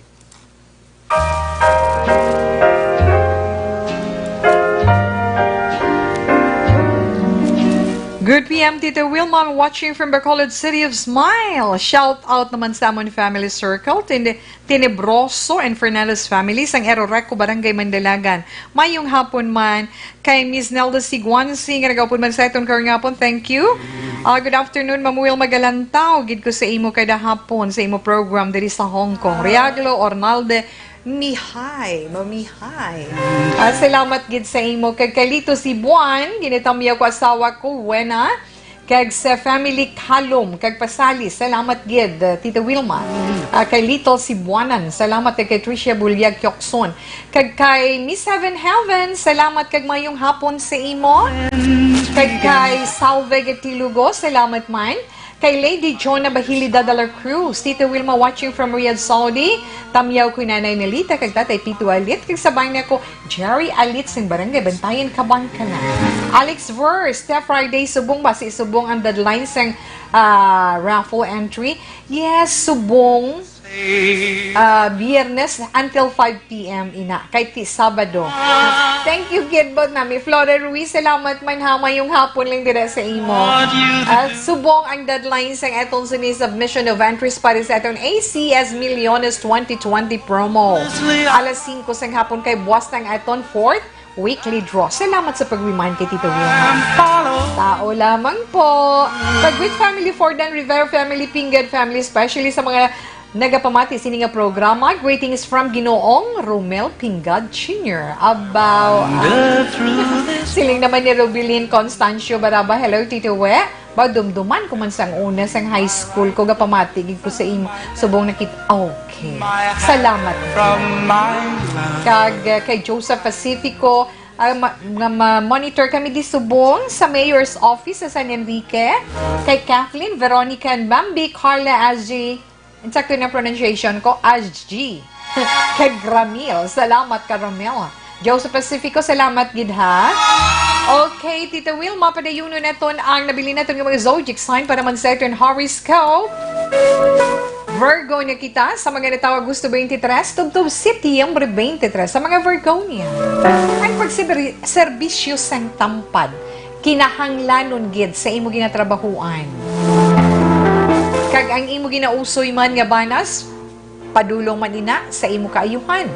Good P M, Tita Wilma, watching from Bacolod, City of Smile. Shout out naman sa amon family circle, Tine-, Tenebroso and Fernandez family, sang Eroreco, Barangay Mandalagan. Mayong hapon man kay Miss Nelda Siguansi, nga nagaupod man sa aton karong hapon. Thank you. Ah, good afternoon, Ma'am Wilma Galantaw. Gid ko sa imo kada hapon sa imo program diri sa Hong Kong. Riaglo, Ornalde, Mihay, mamihay. Ah, salamat gid sa imo. Kag kay Lito Sibuan, ginatamyaw ko asawa ko, Wena. Kag sa family Kalom, kag Pasali, salamat gid, ah, Tita Wilma. Ah, kay Little Sibuanan, salamat kay Tricia Bulyag Kyokson. Kag kay Miss Heaven Heaven, salamat kag mayong hapon sa imo. Kag kay Salve Gatilugo, salamat man. Kay Lady Jonah Bahilida de la Cruz, Tita Wilma watching from Riyadh, Saudi. Tamyaw ko Nanay Nelita kag Tatay Pito Alit, kag sabay na ko Jerry Alit sing Barangay Bantayan, Kabankalan. Alex Ver, Steph Friday, subong ba si subong ang deadline sang, ah, raffle entry? Yes, subong. Ah, Biyernes until five p m ina, kay ti Sabado. Thank you gid, bot nami. Flora Ruiz, salamat man ha, mayong hapon lang dira sa imo. At subong ang deadline sang aton sini submission of entries para sa aton A C S Millones twenty twenty promo. Alas singko sang hapon kay buwas na ang aton fourth weekly draw. Salamat sa pag-remind kay Tita Wilma. Tao lamang po. Pag with family, Fordan Rivera family, Pingad family, especially sa mga nagapamati sini nga programa. Greetings from Ginoong Romel Pingad Junior. Abaw, ah, siling naman ni Rubilin Constancio Baraba. Hello, Tito We. Ba, dumduman ko man sang una, sang high school ko, gapamati gid ko sa imo. Subong nakit-, okay. Salamat. Kag, uh, kay Joseph Pacifico, uh, ma-, nga ma-monitor kami di subong sa mayor's office sa San Enrique. Kay Kathleen, Veronica, and Bambi, Carla, Azji, Insakto na pronunciation ko, Azji. Kag Ramil. Salamat ka, Ramil. Joseph Pacifico, salamat gid, ha. Okay, Tita Wilma, padayunon naton ang nabili naton nga mga zodiac sign para man sa aton horoscope. Virgo na kita sa mga natawag Agosto twenty-three, tubtob Setyembre twenty-three sa mga Virgonian. Ang pagserbisyo sang tampad kinahanglanon gid sa imo ginatrabahuan. Kag ang imo ginausoy man nga banas, padulong man ina sa imo kaayuhan.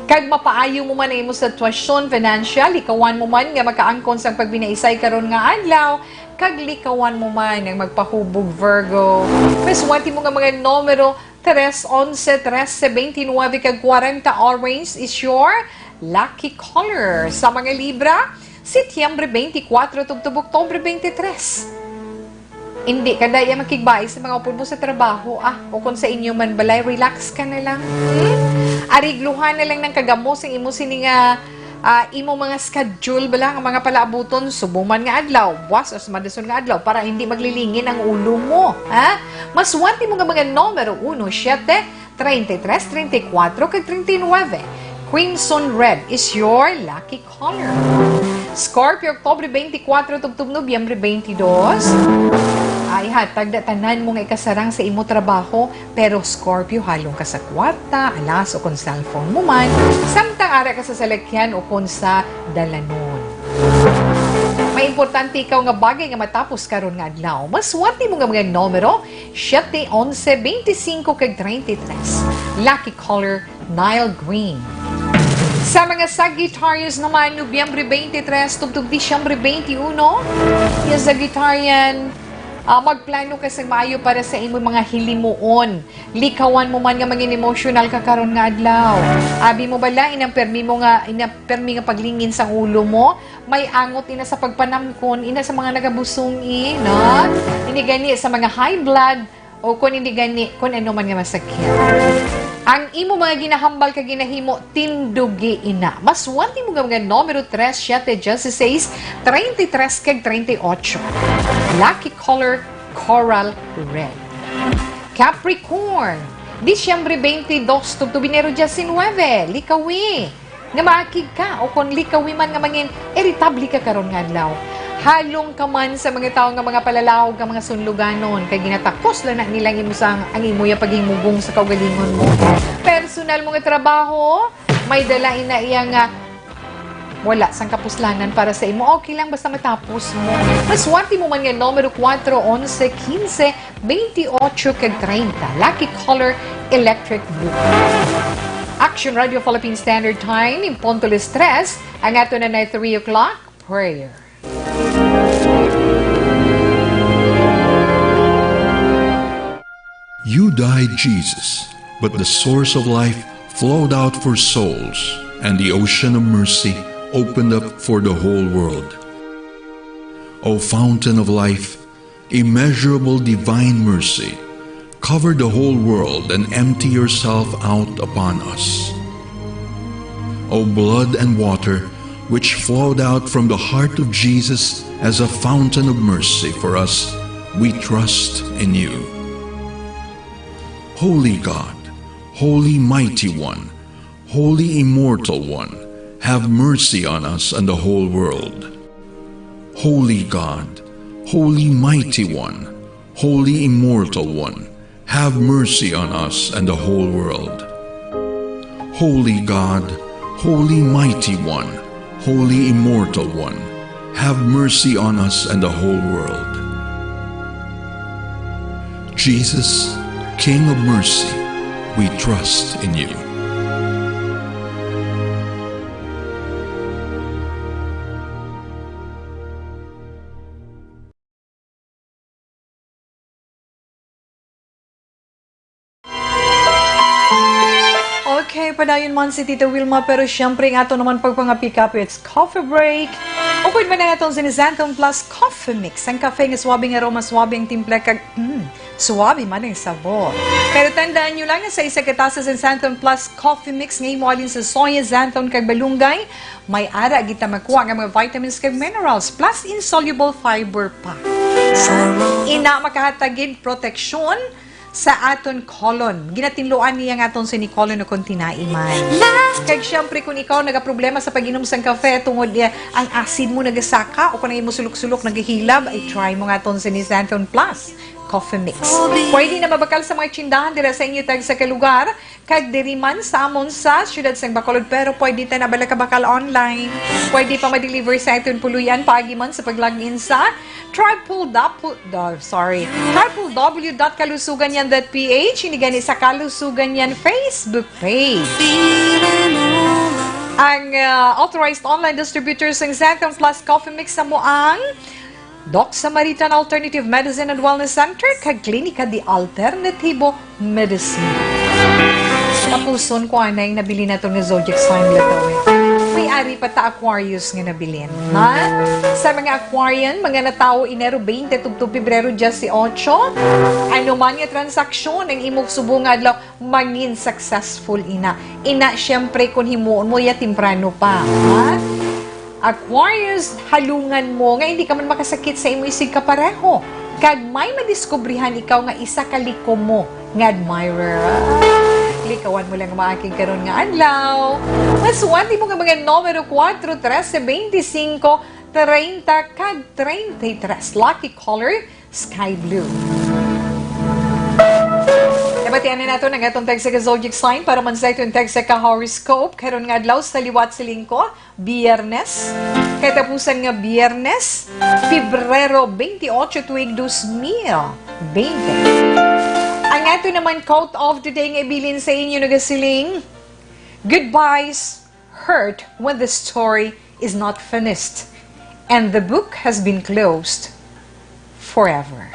Kag mapaayo mo man ang imo sitwasyon financial, likawan mo man nga makaangkon sang pagbinaisay karon nga adlaw, kag likawan mo man ang magpahubog, Virgo. Maswerte mo nga mga numero, tres, onse, trese, twenty-nueve, kag kwarenta. Orange is your lucky color. Sa mga Libra, Setyembre twenty-four tubtob Oktubre twenty-three. Hindi ka daya makigbay sa mga upod mo sa trabaho, ah, o kung sa inyo man balay, relax ka na lang. Hmm? Arigluhan na lang ng kagamo sa imo sini nga, ah, imo mga schedule bala, ang mga palaabuton, subong man nga adlaw, buwas o sa madason nga adlaw, para hindi maglilingin ang ulo mo, ha? Maswerte mo nga mga numero uno, siyete, treinta y tres, treinta y cuatro, kag treinta y nueve. Crimson Red is your lucky color. Scorpio, Oktubre twenty-four tubtob Nobyembre twenty-two. Ay, hatag na tanan mo nga ikasarang sa imo trabaho, pero Scorpio, halong ka sa kwarta, alas o kon cellphone mo man, samtang ara ka sa salakyan o kon sa dalanon. May importante ikaw nga bagay nga matapos karon nga adlaw. Maswerte mo nga mga numero, siyete, onse, twenty-cinco, kag treinta y tres. Lucky color, Nile Green. Sa mga Sagittarius naman, Nobyembre twenty-three tubtob Disyembre twenty-uno, yung Sagittarian, ah, magplano ka sa maayo para sa imong mga hilimuon. Likawan mo man nga mangin emotional ka karon nga adlaw. Abi mo bala, inang permi mo nga, inang permi nga paglingin sang ulo mo, may angot ina sa pagpanamkon, ina sa mga nagabusong, eh, no? Ini gani sa mga high blood, o kung hindi gani, kung ano man nga masakit. Ang imo mga ginahambal kag ginahimo, tindugi ina. Maswerte mo nga mga numero tres, siyete, dieciséis, treinta y tres, kag treinta y ocho. Lucky color, coral red. Capricorn, Disyembre twenty-two tubtob Enero diecinuebe, likawi nga maakig ka, o kon likawi man nga mangin irritable ka karon nga adlaw. Halong ka man sa mga tawo nga mga palalaog nga mga sunluganon, kay ginatakos lang na nilang imo sang ang imo ya paghimugong sa kaugalingon mo. Personal mo nga trabaho, may dala ina iya nga wala sang kapuslanan para sa imo. Okay lang, basta matapos mo. Maswerte mo man nga numero kuwatro, onse, kinse, twenty-ocho, kag treinta. Lucky color, electric blue. Action Radio Philippine Standard Time, in punto las tres, ang ato na na three o'clock prayer. You died, Jesus, but the source of life flowed out for souls, and the ocean of mercy opened up for the whole world. O fountain of life, immeasurable divine mercy, cover the whole world and empty yourself out upon us. O blood and water, which flowed out from the heart of Jesus as a fountain of mercy for us, we trust in you. Holy God, Holy Mighty One, Holy Immortal One, have mercy on us and the whole world. Holy God, Holy Mighty One, Holy Immortal One, have mercy on us and the whole world. Holy God, Holy Mighty One, Holy Immortal One, have mercy on us and the whole world. Jesus, King of mercy, we trust in you. Okay, padayon man si Tita Wilma, pero siyempre, ang ato naman pagpangapikap, it's coffee break. Upod man ang atong Xanthone Plus Coffee Mix, ang kafe nga suabe nga aroma, suabe ang timpla, kag, mm, suabe man ang sabor. Pero tandaan nyo lang nga sa isa ka tasa sa Xanthone Plus Coffee Mix nga imo halin sa soya, xanthone, kag balunggay, may ara kita makuha nga mga vitamins kag minerals, plus insoluble fiber pa. Ah, ina, makahatag gid proteksyon sa aton colon. Ginatinluan niya nga aton sini colon o kung tinai man. Kag siyempre, kung ikaw nagaproblema sa pag-inom sang kafe tungod niya ang acid mo nagasaka o kung ang imo sulok-sulok nagahilab, ay try mo nga aton sini Xanthone Plus Coffee Mix. Pwede na mabakal sa mga tsindahan dira sa inyo tag sa kalugar. Kag diri man sa amon sa siyudad sang Bacolod, pero pwede ta na bala kabakal online. Pwede pa ma-deliver sa aton puloy-an paagi man sa pag-log in sa triple dot, do-, sorry, triple W dot kalusugan yan dot P H, ini gani sa Kalusugan Yan Facebook page. Ang, ah, authorized online distributor sang Xanthone Plus Coffee Mix sa mo ang Doc Samaritan Alternative Medicine and Wellness Center kag Klinika de Alternativo Medicine. Tapuson ko anay nabilin nato nga zodiac sign, lataw, eh. May ari pa ta Aquarius nga nabilin, ha? Sa mga Aquarian, mga natawo Enero twenty tubtob Pebrero dieciocho, ano man nga transaksyon ang imo subong nga adlaw, mangin successful ina. Ina, siyempre, kung himuon mo ya temprano pa, ha? Aquarius, halungan mo nga hindi ka man makasakit sa imo isigkapareho, kag may madiskubrihan ikaw nga isa ka likom mo nga admirer. Likawan mo lang maakig karon nga adlaw. Maswerte mo nga mga numero kuwatro, trese, beintisinko, treinta, kag treinta y tres. Lucky color, sky blue. Nabatian na nato ang atong tagsa ka zodiac sign para man sa atong tagsa ka horoscope karon nga adlaw sa liwat sa linggo, Biyernes. Katapusan nga Biyernes, Pebrero twenty-eight, tuig dos mil bente. Ang ato naman quote of the day nga ibilin sa inyo nagasiling, "Goodbyes hurt when the story is not finished and the book has been closed forever."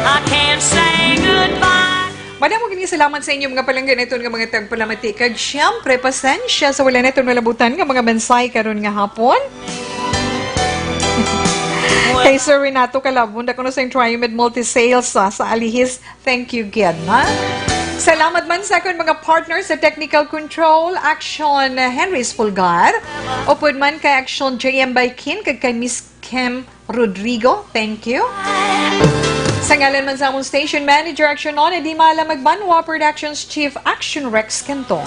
I can't say goodbye. Madamo gid nga salamat sa inyo, mga palangga, naton nga mga tagpalamati. Kag siyempre, pasensya sa wala naton malabutan nga mga mensahe karon nga hapon. Kay Sir Renato Calabon, dako na sa Triomed Multi Sales sa, sa Alihis. Thank you gid, ha? Salamat man sa akon mga partner sa technical control, Action Henry Espulgar, upod man kay Action J M Baikin, kag kay Miss Kim Rodrigo. Thank you. Sa ngalan man sa among station manager, Action Nona Di Mala Magbanwa, Productions Chief, Action Rex Canton,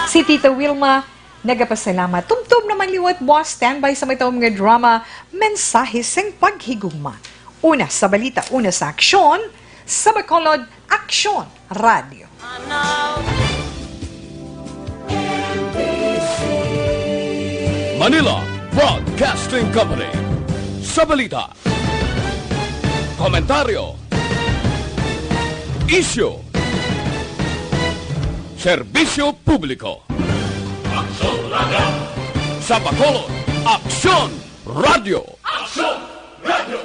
si Tita Wilma, nagapasalamat. Tumtom naman liwat buwas, standby sa may taong mga drama, mensahe sing paghigugma. Una sa balita, una sa aksyon, sa Bacolod, Aksyon Radio. Manila Broadcasting Company. Sa balita, komentaryo, isyu, serbisyo publiko. Aksyon Radio. Sa Bacolod, Aksyon Radio. Aksyon Radio.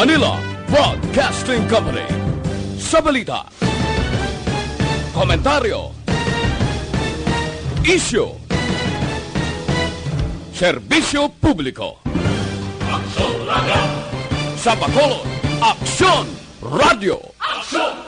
Manila Broadcasting Company. Sa balita, komentaryo, isyu, serbisyo publiko. Aksyon Radio. Sa Bacolod, Aksyon Radio. Aksyon